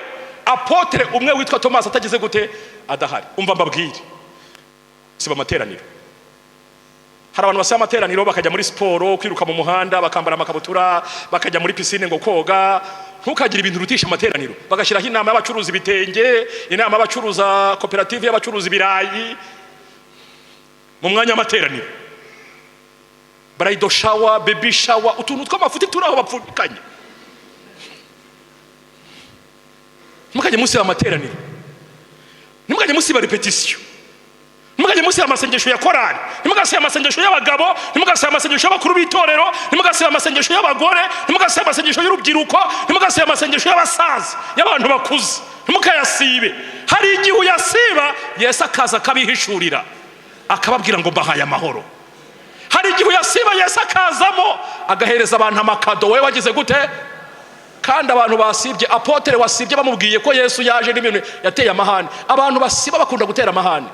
Apotre umwe witwa Thomas atageze gute adahari. Umva mbabwire, siba amateraniro. Hari abantu basiba amateraniro bakajya muri siporo, kwiruka mu muhanda, bakambara amakabutura, bakajya muri pisine ngo koga. Ntukagire ibintu urutisha amateraniro. Bagashyiraho inama y'abacuruza ibitenge, inama y'abacuruza koperative y'abacuruza ibirayi mu mwanya w'amateraniro. Bridal shower, baby shower, utuntu tw'amafuti turi aho bapfundikanye. Ntimukajye musiba amateraniro, ntimukajye musiba repetisiyo, ntimukajye musiba amasengesho ya korali, ntimugasibe amasengesho y'abagabo, ntimugasibe amasengesho y'abakuru b'itorero, ntimugasibe amasengesho y'abagore, ntimugasibe amasengesho y'urubyiruko, ntimugasibe amasengesho y'abasaza, y'abantu bakuze, ntimukayasibe. Hari igihe uyasiba Yesu akaza akabihishurira, akababwira ngo mbahaye amahoro. Hari igihe uyasiba Yesu akazamo agahereza abantu amakado. Wowe wagize gute? Kandi abantu basibye, apotere wasibye bamubwiye ko Yesu yaje n'ibintu yateye amahane. Abantu basiba bakunda gutera amahane.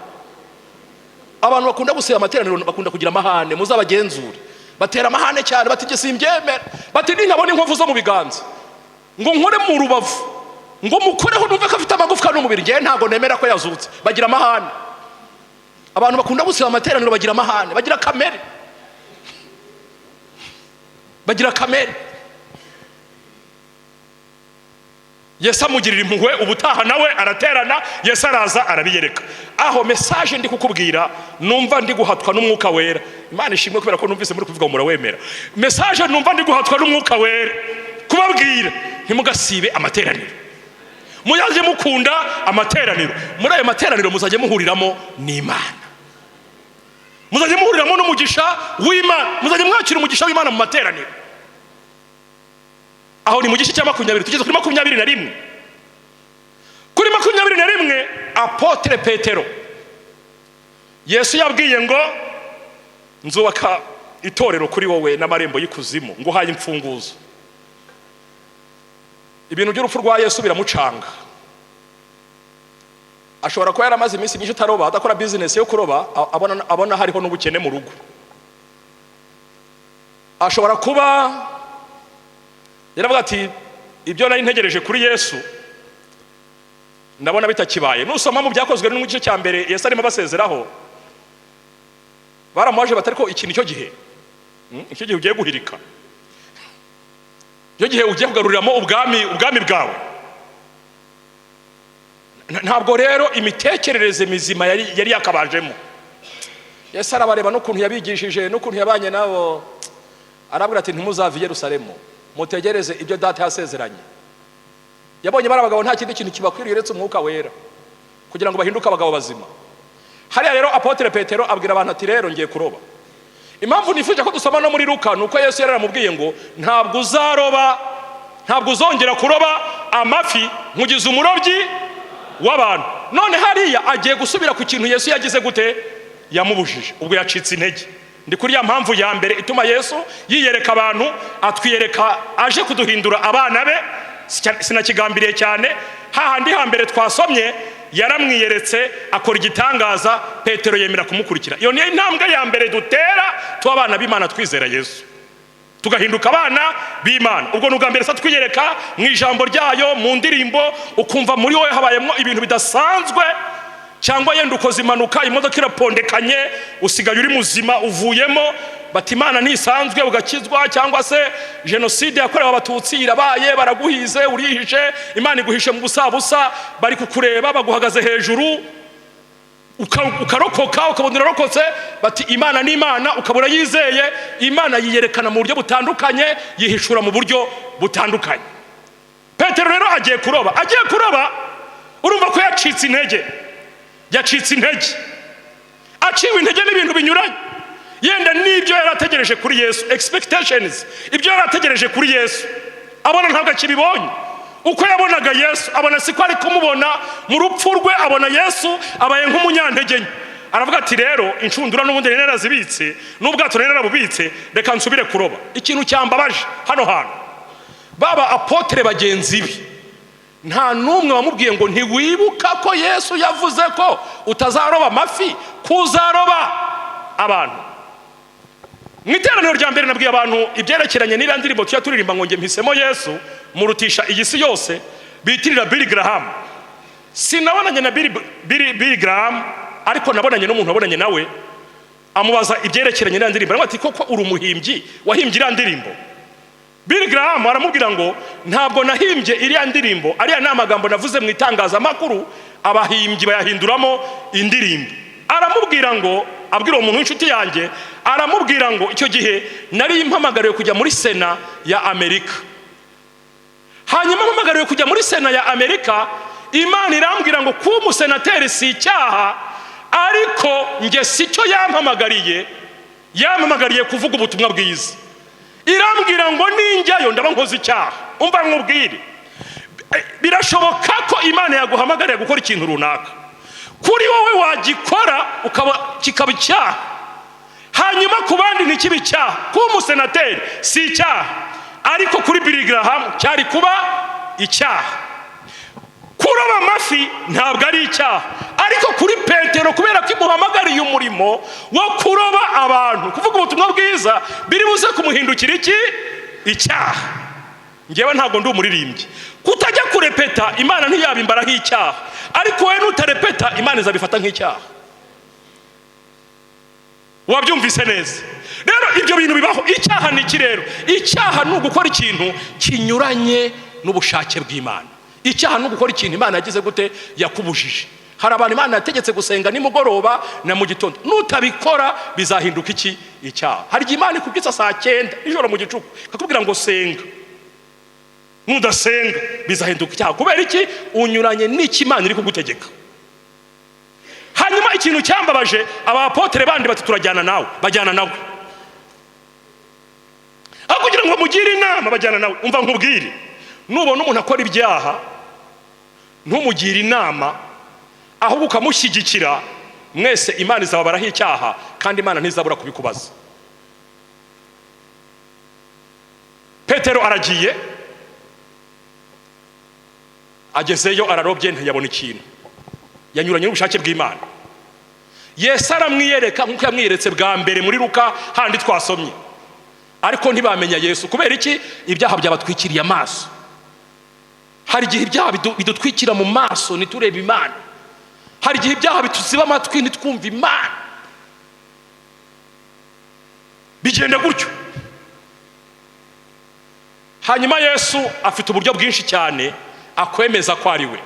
Abantu bakunda gusiba amateraniro bakunda kugira amahane, muzabagenzure. Batera amahane cyane, bati njye simbyemera, bati ninkabona inkovu zo mu biganza ngo nkore mu rubavu, ngo mukoreho numve ko afite amagufwa n'umubiri, njyewe ntabwo nemera ko yazutse. Bagira amahane. Abantu bakunda gusiba amateraniro bagira amahane, bagira kamere, bagira kamere. Yesu amugirira impuhwe, ubutaha nawe araterana, Yesu araza arabiyereka. Aho message ndi kukubwira numva ndi guhatwa n'umwuka wera. Imana ishimwe kubera ko numvise muri kuvuga murawemera. Message numva ndi guhatwa n'umwuka wera kubabwira, ntimugasibe amateraniro, mujye mukunda amateraniro. Muri ayo materaniro muzajye muhuriramo n'Imana, muzajye muhuriramo n'umugisha w'Imana, muzajye mwakira umugisha w'Imana mu materaniro. Aho ni mu gice cya 20, tugeze kuri 21. Kuri 21 apotre Petero Yesu yabwiye ngo nzubaka itorero kuri wowe n'amarembo y'ikuzimu, nguhaye imfunguzo. Ibintu by'urupfu rwa Yesu biramucanga. Ashobora kuba yaramaze iminsi myinshi ataroba, adakora business yo kuroba, abona hariho n'ubukene mu rugo. Ashobora kuba yaravuga ati ibyo nari ntegereje kuri Yesu ndabona bitakibaye. Nusoma mu byakozwe no mu gice cya mbere Yesu arimo abasezeraho, baramubaje bati ariko iki nicyo gihe, icyo gihe ugiye guhirika, icyo gihe ugiye kugaruriramo ubwami bwawe. Ntabwo rero imitekerereze mizima yari yakabajemo. Yesu arabareba n'ukuntu yabigishije n'ukuntu yabanye nabo, arabwira ati ntimuzave i Yerusalemu, mutegereze ibyo data yasezeranye. Yabonye bari abagabo nta kindi kintu kibakwiriye uretse umwuka wera kugira ngo bahinduke abagabo bazima. Hariya rero apotre Petero abwira abantu ati rero ngiye kuroba. Impamvu nifuje ko dusoma no muri Luka nuko Yesu yaramubwiye ngo ntabwo uzaroba, ntabwo uzongera kuroba amafi, nkugize umurobyi w'abantu. None hariya agiye gusubira ku kintu Yesu yagize gute? Yamubujije. Ubwo yacitse intege. Ndi kuri ya mpamvu ya mbere ituma Yesu yiyereka abantu, atwiyereka aje kuduhindura abana be. Sinakigambiriye cyane, hahandi hambere twasomye yaramwiyeretse akora igitangaza, Petero yemera kumukurikira. Iyo niyo intambwe ya mbere dutera tuba abana b'Imana twizera Yesu, tugahinduka abana b'Imana. Ubwo ni ubwa mbere twiyereka mu ijambo ryayo, mu ndirimbo, ukumva muri wowe habayemo ibintu bidasanzwe. Cyangwa yenda ukoze impanuka, imodoka irapondekanye, usigaye uri muzima, uvuyemo, bati Imana ntisanzwe, ugakizwa. Cyangwa se jenoside yakorewe abatutsi irabaye, baraguhize, urihishe, Imana iguhishe mu busabusa, bari kukureba baguhagaze hejuru, ukarokoka, ukabona urarokotse, bati Imana ni Imana, ukabura yizeye. Imana yiyerekana mu buryo butandukanye, yihishura mu buryo butandukanye. Petero rero agiye kuroba, urumva ko yacitse intege. Yacitse intege, aciwe intege n'ibintu binyuranye, yenda n'ibyo yarategereje kuri Yesu, expectations, ibyo yarategereje kuri Yesu abona ntabwo akibibonye. Uko yabonaga Yesu abona siko ari kumubona mu rupfu rwe, abona Yesu abaye nk'umunyantege nke. Aravuga ati rero inshundura n'ubundi nari narazibitse, n'ubwato nari narabubitse, reka nsubire kuroba. Ikintu cyambabaje hano hantu, baba apotre bagenzi be nta n'umwe wamubwiye ngo ntiwibuka ko Yesu yavuze ko utazaroba amafi, kuzaroba abantu. Mu iteraniro rya mbere nabwiye abantu ibyerekeranye n'iriya ndirimbo tujya turirimba ngo nge mpisemo Yesu murutisha iyi si yose, bitirira Billy Graham. Sinabonanye na Billy Graham, ariko nabonanye n'umuntu wabonanye nawe. Amubaza ibyerekeranye n'iriya ndirimbo, aramubwira ati koko uri umuhimbyi, wahimbye iriya ndirimbo? Billy Graham aramubwira ngo ntabwo nahimbye iriya ndirimbo, ariya ni amagambo navuze mu itangazamakuru, abahimbyi bayahinduramo indirimbo. Aramubwira ngo, abwira uwo muntu w'inshuti yanjye, aramubwira ngo icyo gihe nari mpamagariwe kujya muri Sena ya Amerika. Hanyuma mpamagariwe kujya muri Sena ya Amerika, Imana irambwira ngo kuba umusenateri si icyaha, ariko njye si cyo yampamagariye, yampamagariye kuvuga ubutumwa bwiza. Irambwira ngo ninjyayo ndaba nkoze icyaha. Umva nkubwire, birashoboka ko Imana yaguhamagariye gukora ikintu runaka, kuri wowe wagikora kikaba icyaha, hanyuma ku bandi ntikibe icyaha. Kuba umusenateri si icyaha, ariko kuri Billy Graham cyari kuba icyaha. Kuroba amafi ntabwo ari icyaha, ariko kuri Petero kubera ko imuhamagariye umurimo wo kuroba abantu, kuvuga ubutumwa bwiza, biri buze kumuhindukira iki? Icyaha. Njyewe ntabwo ndi umuririmbyi. Kutajya kurepeta Imana ntiyabimbara nk'icyaha, ariko wowe nutarepeta Imana izabifata nk'icyaha. Wabyumvise neza? Rero ibyo bintu bibaho. Icyaha ni iki rero? Icyaha ni ugukora ikintu kinyuranye n'ubushake bw'Imana. Icyaha ni ugukora ikintu Imana yagize gute? Yakubujije. Hari abantu Imana yategetse gusenga nimugoroba na mu gitondo, nutabikora bizahinduka iki? Icyaha. Hari igihe Imana ikubwitsa saa 9 nijoro mu gicuku ikakubwira ngo senga, nudasenga bizahinduka icyaha. Kubera iki? Unyuranye n'icyo Imana iri kugutegeka. Hanyuma ikintu cyambabaje, abapotere bandi bati turajyana nawe, bajyana nawe aho kugira ngo mugire inama, bajyana nawe. Umva nkubwire, nubona umuntu akora ibyaha ntumugire inama, ahubwo ukamushyigikira, mwese Imana izababaraho icyaha, kandi Imana ntizabura kubikubaza. Petero aragiye, agezeyo ararobye ntiyabona ikintu, yanyuranye n'ubushake bw'Imana. Yesu aramwiyereka nk'uko yamwiyeretse bwa mbere muri Luka handi twasomye, ariko ntibamenya Yesu. Kubera iki? Ibyaha byabatwikiriye amaso. Hari igihe ibyaha bidutwikira mu maso ntiturebe Imana. Hari igihe ibyaha bituziba amatwi ntitwumve Imana. Bigenda gutyo. Hanyuma Yesu afite uburyo bwinshi cyane akwemeza ko ari we.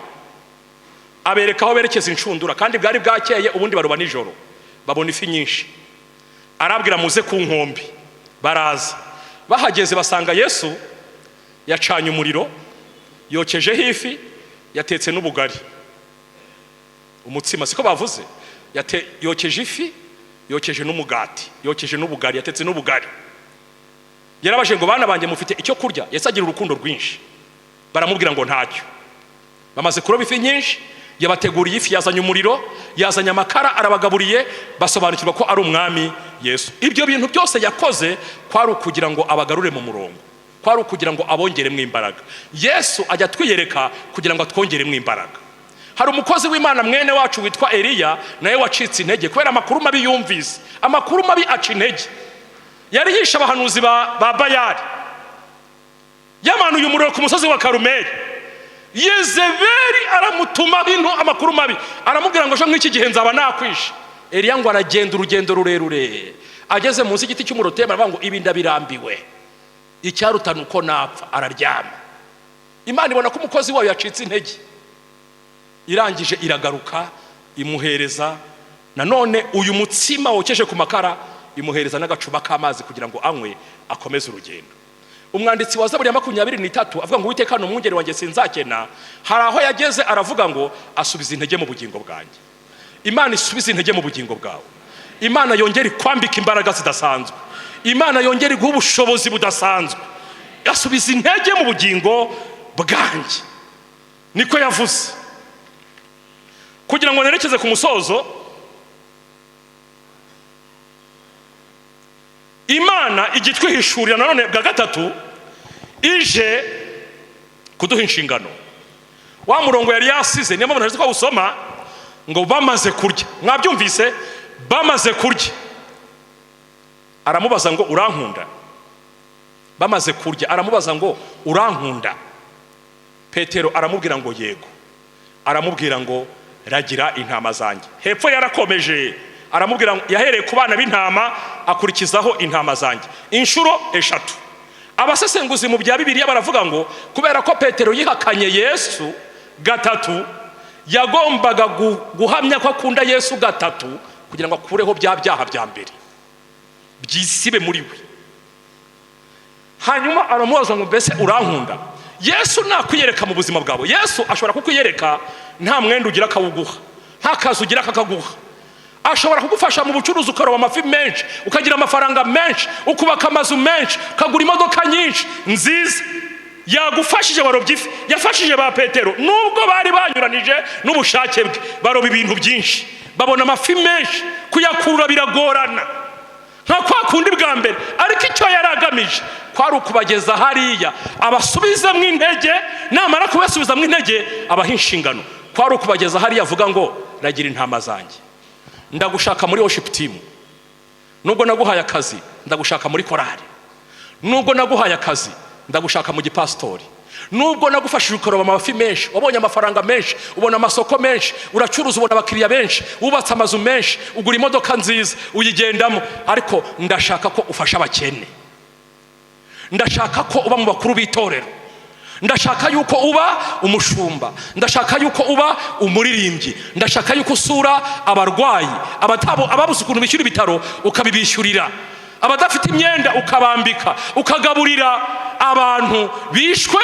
Abereka aho berekeza inshundura, kandi bwari bwakeye, ubundi baroba nijoro, babona ifi nyinshi. Arabwira muze ku nkombe, baraza. Bahageze basanga Yesu yacanye umuriro, yokejeho ifi, yatetse n'ubugari, umutsima, siko bavuze? Yokeje ifi, yokeje n'umugati, yokeje n'ubugari, yatetse n'ubugari. Yarabaje ngo bana banjye mufite icyo kurya? Yesu agira urukundo rwinshi. Baramubwira ngo ntacyo. Bamaze kuroba ifi nyinshi, yabateguriye ifi, yazanye umuriro, yazanye amakara, arabagaburiye, basobanukirwa ko ari umwami Yesu. Ibyo bintu byose yakoze kwari ukugira ngo abagarure mu murongo, kwari ukugira ngo abongeremo imbaraga. Yesu ajya atwiyereka kugira ngo atwongeremo imbaraga. Hari umukozi w'Imana mwene wacu witwa Eliya, nawe wacitse intege kubera amakuru mabi yumvise. Amakuru mabi aca intege. Yari yishe abahanuzi ba Bayali, yamanuye umuriro ku musozi wa Karumeli. Yezebeli aramutuma bintu amakuru mabi, aramubwira ngo ejo nk'iki gihe nzaba nakwishe. Eliya ngo aragenda urugendo rurerure, ageze munsi y'igiti cy'umurotema aravuga ngo ibi ndabirambiwe, icyarutana uko napfa. Araryama. Imana ibona ko umukozi wayo yacitse intege, irangije iragaruka imuhereza nanone uyu mutsima wokeje ku makara, imuhereza n'agacuba k'amazi kugira ngo anywe akomeze urugendo. Umwanditsi wa Zaburi ya 23 avuga ngo Uwiteka ni umwungeri wanjye sinzakena. Hari aho yageze aravuga ngo asubiza intege mu bugingo bwanjye. Imana isubiza intege mu bugingo bwawe. Imana yongera ikwambika imbaraga zidasanzwe. Imana yongera iguha ubushobozi budasanzwe. Asubiza intege mu bugingo bwanjye, niko yavuze. Kugira ngo nerekeze ku musozo, Imana igitwihishurira nanone bwa gatatu, ije kuduha inshingano. Wa murongo yari yasize, niyo mpamvu ko usoma ngo bamaze kurya. Mwabyumvise? Bamaze kurya, aramubaza ngo urankunda? Bamaze kurya aramubaza ngo urankunda? Petero aramubwira ngo yego. Aramubwira ngo ragira intama zanjye. Hepfo yarakomeje Aramubwira ngo yahereye ku bana b'intama, akurikizaho intama zanjye inshuro 3. Abasesenguzi mu bya Bibiliya baravuga ngo kubera ko Petero yihakanye Yesu 3, yagombaga guhamya ko akunda Yesu 3 kugira ngo akureho bya byaha bya mbere byisibe muri we. Hanyuma aramubaza ngo mbese urankunda? Yesu nakwiyereka mu buzima bwawe. Yesu ashobora kukwiyereka nta mwenda ugira akawuguha, nta kazi ugira akakaguha. Ashobora kugufasha mu bucuruzi ukaroba amafi menshi, ukagira amafaranga menshi, ukubaka amazu menshi, ukagura imodoka nyinshi nziza. Yagufashije warobye ifi, yafashije ba Petero nubwo bari banyuranije n'ubushake bwe, baroba ibintu byinshi, babona amafi menshi, kuyakurura biragorana nka kwa kundi bwa mbere. Ariko icyo yaragamije kwari ukubageza hariya, abasubizemo intege. Namara kubasubizamo intege abaha inshingano. Kwari ukubageza hariya avuga ngo ragira intama zanjye, ndagushaka muri worship team, nubwo naguhaye akazi ndagushaka muri korali, nubwo naguhaye akazi ndagushaka mu gipasitori, nubwo nagufashije ukaroba amafi menshi, wabonye amafaranga menshi, ubona amasoko menshi, uracuruza ubona abakiriya benshi, wubatse amazu menshi, ugura imodoka nziza uyigendamo, ariko ndashaka ko ufasha abakene, ndashaka ko uba mu bakuru b'itorero, ndashaka yuko uba umushumba, ndashaka yuko uba umuririmbyi, ndashaka yuko usura abarwayi, ababuze ukuntu bishyura ibitaro ukabibishyurira, abadafite imyenda ukabambika, ukagaburira abantu bishwe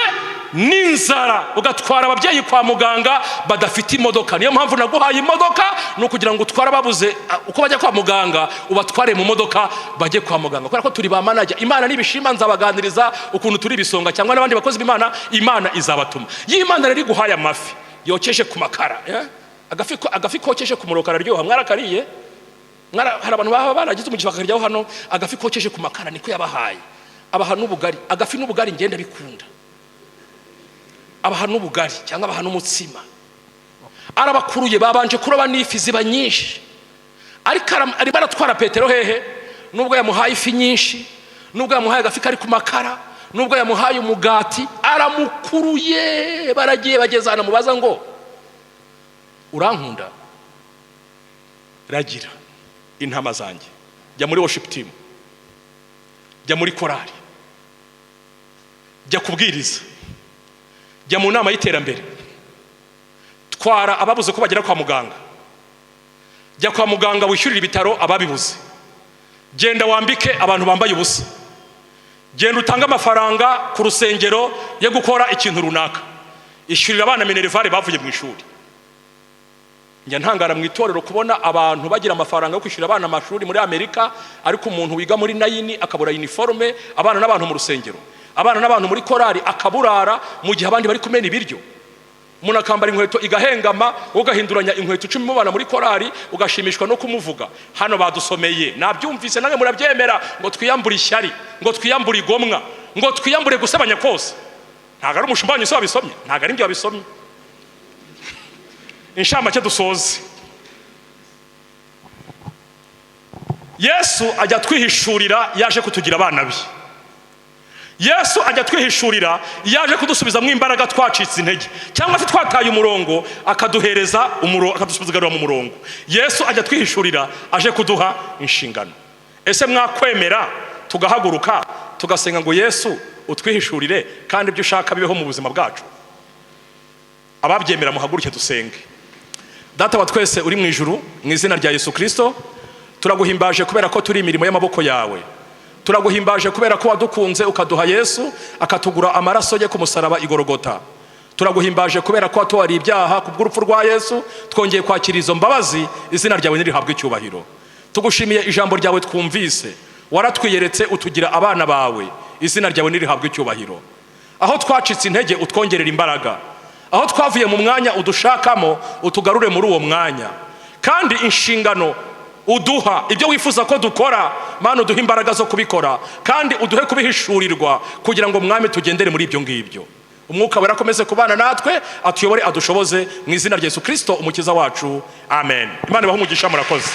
n'inzara, ugatwara ababyeyi kwa muganga badafite imodoka. Niyo mpamvu naguhaye imodoka, ni ukugira ngo utware ababuze uko bajya kwa muganga, ubatware mu modoka bajye kwa muganga. Kubera ko turi ba manager, Imana nibishima nzabaganiriza ukuntu turi ibisonga, cyangwa n'abandi bakozi b'Imana, Imana izabatuma. Iyo Imana rero iguhaye amafi yokeje ku makara, agafi kokeje ku muriro kararyoha. Mwarakariye? Hari abantu baba baragize umugisha bakaryaho hano agafi kokeje ku makara, niko yabahaye. Abaha n'ubugari, agafi n'ubugari ngenda bikunda. Abaha n'ubugari cyangwa abaha n'umutsima. Arabakuruye, babanje kuroba n'ifi ziba nyinshi, ariko arimo aratwara Petero hehe? Nubwo yamuhaye ifi nyinshi, nubwo yamuhaye agafi kari ku makara, nubwo yamuhaye umugati, aramukuruye. Baragiye bageze ahantu amubaza ngo urankunda? Ragira intama zanjye, jya muri worship team, jya muri korali, jya kubwiriza, jya mu nama y'iterambere, twara ababuze ko bagera kwa muganga, jya kwa muganga wishyurira ibitaro ababibuze, genda wambike abantu bambaye ubusa, genda utange amafaranga ku rusengero yo gukora ikintu runaka, ishyurira abana minerivare bavuye mu ishuri. Njya ntangara mu itorero kubona abantu bagira amafaranga yo kwishyura abana amashuri muri Amerika, ariko umuntu wiga muri 9 akabura uniforme, abana n'abantu mu rusengero, abana n'abantu muri korali akaburara mu gihe abandi bari kumena ibiryo. Umuntu akambara inkweto igahengama, ugahinduranya inkweto 10 mubana muri korali, ugashimishwa no kumuvuga. Hano badusomeye, nabyumvise nange murabyemera, ngo twiyambure ishyari, ngo twiyambure igomwa, ngo twiyambure gusebanya kose. Ntago ari umushumba wanyu se wabisomye, ntago ari njye wabisomye. Inshamake dusoze. Yesu ajya twihishurira yaje kutugira abana be. Yesu ajya twihishurira yaje kudusubizamo imbaraga twacitse intege, cyangwa se twataye umurongo, akaduhereza umurongo, akadusubiza mu murongo. Yesu ajya twihishurira aje kuduha inshingano. Ese mwakwemera tugahaguruka tugasenga ngo Yesu utwihishurire kandi ibyo ushaka bibeho mu buzima bwacu? Ababyemera muhaguruke dusenge. Data wa twese uri mu ijuru, mu izina rya Yesu Kristo, turaguhimbaje kubera ko turi imirimo y'amaboko yawe. Turaguhimbaje kubera ko wadukunze ukaduha Yesu akatugura amaraso ye ku musaraba i Golgotha. Turaguhimbaje kubera ko watubariye ibyaha ku bw'urupfu rwa Yesu, twongeye kwakira izo mbabazi, izina ryawe nirihabwe icyubahiro. Tugushimiye ijambo ryawe twumvise, waratwiyeretse utugira abana bawe, izina ryawe nirihabwe icyubahiro. Aho twacitse intege utwongerera imbaraga, aho twavuye mu mwanya udushakamo utugarure muri uwo mwanya, kandi inshingano uduha ibyo wifuza ko dukora, Mana uduhe imbaraga zo kubikora, kandi uduhe kubihishurirwa kugira ngo mwami tugendere muri ibyo ngibyo. Umwuka wera akomeze kubana natwe, atuyobore, adushoboze mu izina rya Yesu Kristo umukiza wacu, amen. Imana ibahe umugisha, murakoze.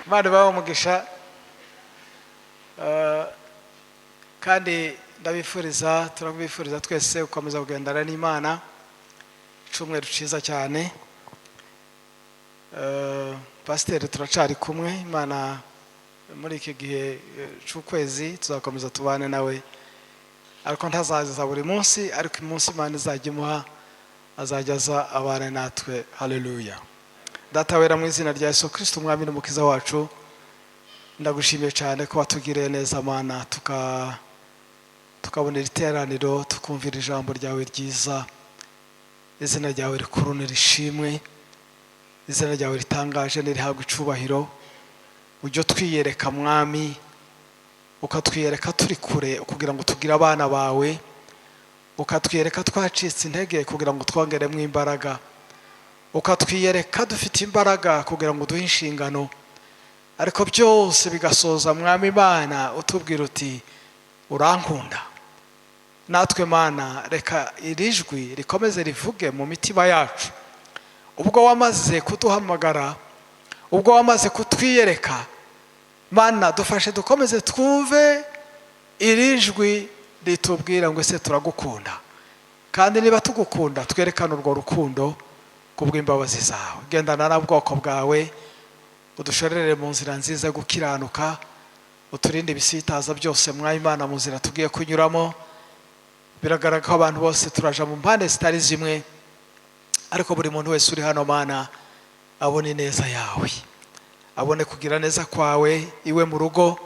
Imana ibahe umugisha, kandi ndabifuriza, turabifuriza twese gukomeza kugendana n'Imana. Icyumweru cyiza cyane. Pasiteri turacari kumwe, Imana muri iki gihe cy'ukwezi tuzakomeza tubane nawe, ariko ntazaza buri munsi, ariko umunsi Imana izajya imuha azajya aza abane natwe. Haleluya. Data wera, mu izina rya Yesu Kristo umwami n'umukiza wacu, ndagushimiye cyane ko watugiriye neza Mana, tukabonera iteraniro, tukumvira ijambo ryawe ryiza. Izina ryawe rikuru nirishimwe, izina ryawe ritangaje nirihabwe icubahiro. Ujye twiyereka mwami, ukatwiyereka turi kure kugira ngo tugire abana bawe, ukatwiyereka twacitse intege kugira ngo twongeremo imbaraga, ukatwiyereka dufite imbaraga kugira ngo duhe inshingano, ariko byose bigasoza mwami Imana utubwira uti urankunda. Natwe Mana reka iri jwi rikomeze rivuge mu mitima yacu. Ubwo wamaze kuduhamagara, ubwo wamaze kutwiyereka Mana, dufashe dukomeze twumve iri jwi ritubwira ngo ese turagukunda, kandi niba tugukunda twerekane urwo rukundo kubw'imbabazi zawe. Gendana n'ubwoko bwawe, udushorere mu nzira nziza yo gukiranuka, uturinde ibisitaza byose mwami Imana mu nzira tugiye kunyuramo. Biragaragara ko abantu bose turaja mu mpande zitari zimwe, ariko buri muntu wese uri hano Mana abone ineza yawe, abone kugira neza kwawe iwe mu rugo,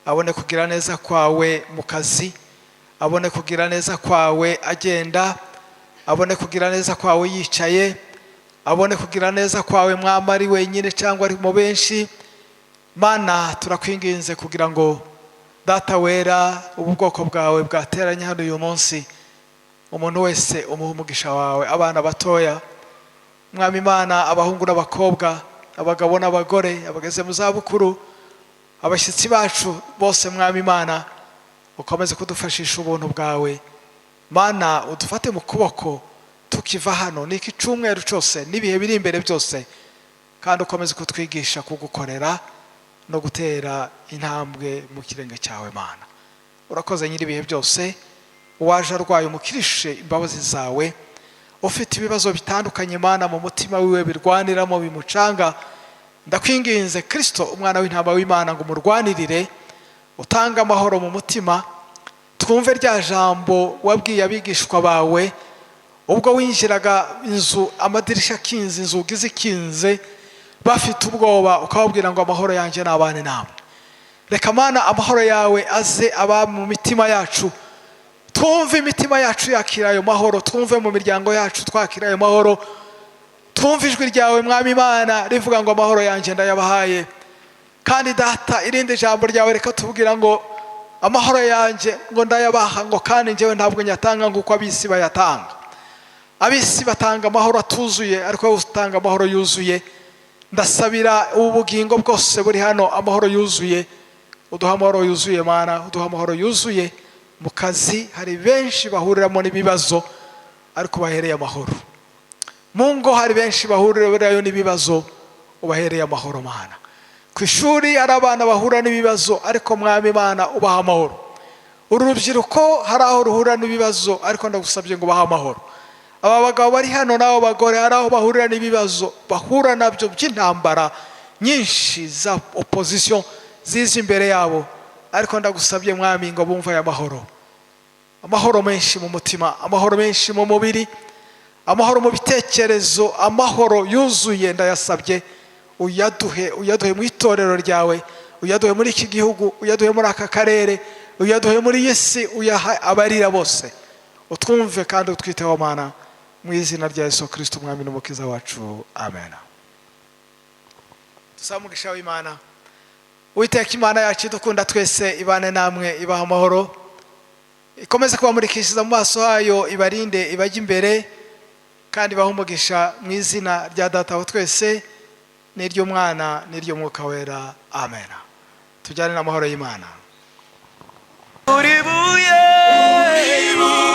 abone kugira neza kwawe mu kazi, abone kugira neza kwawe agenda, abone kugira neza kwawe yicaye, abone kugira neza kwawe mwama ari wenyine cyangwa ari mu benshi. Mana turakwinginze kugira ngo Data wera, ubu bwoko bwawe bwateranye hano uyu munsi, umuntu wese umuha umugisha wawe, abana batoya mwami Imana, abahungu n'abakobwa, abagabo n'abagore, abageze mu zabukuru, abashyitsi bacu bose mwami Imana, ukomeze kudufashisha ubuntu bwawe. Mana udufate mu kuboko tukiva hano n'iki cyumweru cyose n'ibihe biri imbere byose, kandi ukomeze kutwigisha kugukorera no gutera intambwe mu kirenge cyawe Mana. Urakoze nyiri ibihe byose. Uwaje arwaye umukirishe imbabazi zawe, ufite ibibazo bitandukanye Mana mu mutima wiwe birwaniramo bimucanga, ndakwinginze Kristo umwana w'intama w'Imana ngo umurwanirire, utange amahoro mu mutima. Twumve rya jambo wabwiye abigishwa bawe ubwo winjiraga inzu, amadirisha akinze, inzugi zikinze, bafite ubwoba, ukababwira ngo amahoro yanjye nabane namwe. Reka Mana amahoro yawe aze aba mu mitima yacu, twumve imitima yacu yakira ayo mahoro, twumve mu miryango yacu twakira ayo mahoro, twumve ijwi ryawe mwami Imana rivuga ngo amahoro yanjye ndayabahaye. Kandi Data irindi jambo ryawe reka tubwira ngo amahoro yanjye ngo ndayabaha, ngo kandi njyewe ntabwo nyatanga nguko abisi bayatanga. Abisi batanga amahoro atuzuye, ariko wowe utanga amahoro yuzuye. Ndasabira ubu bugingo bwose buri hano amahoro yuzuye, uduha amahoro yuzuye Mana, uduha amahoro yuzuye. Mu kazi hari benshi bahuriramo n'ibibazo, ariko bahereye amahoro. Mu ngo hari benshi bahurirayo n'ibibazo, ubahereye amahoro Mana. Ku ishuri hari abana bahura n'ibibazo, ariko mwami Imana ubaha amahoro. Uru rubyiruko hari aho ruhura n'ibibazo, ariko ndagusabye ngo ubahe amahoro. Aba bagabo bari hano n'abo bagore hari aho bahurira n'ibibazo, bahura nabyo by'intambara nyinshi za opposition ziza imbere yabo, ariko ndagusabye mwami ngo bumve aya mahoro, amahoro menshi mu mutima, amahoro menshi mu mubiri, amahoro mu bitekerezo, amahoro yuzuye ndayasabye. Uyaduhe, uyaduhe mu itorero ryawe, uyaduhe muri iki gihugu, uyaduhe muri aka karere, uyaduhe muri iyi si, uyaha abarira bose. Utwumve kandi utwiteho Mana, mu izina rya Yesu Kristo umwami n'umukiza wacu, amen. Dusabe umugisha w'Imana. Uwiteka Imana yacu idukunda twese ibane namwe, ibaha amahoro, ikomeze kubamurikishiriza mu maso hayo, ibarinde, ibajye imbere, kandi ibahe umugisha mu izina rya Data wa twese n'iry'Umwana n'iry'Umwuka Wera, amen. Tujyane n'amahoro y'Imana. Uri buye, uri buye.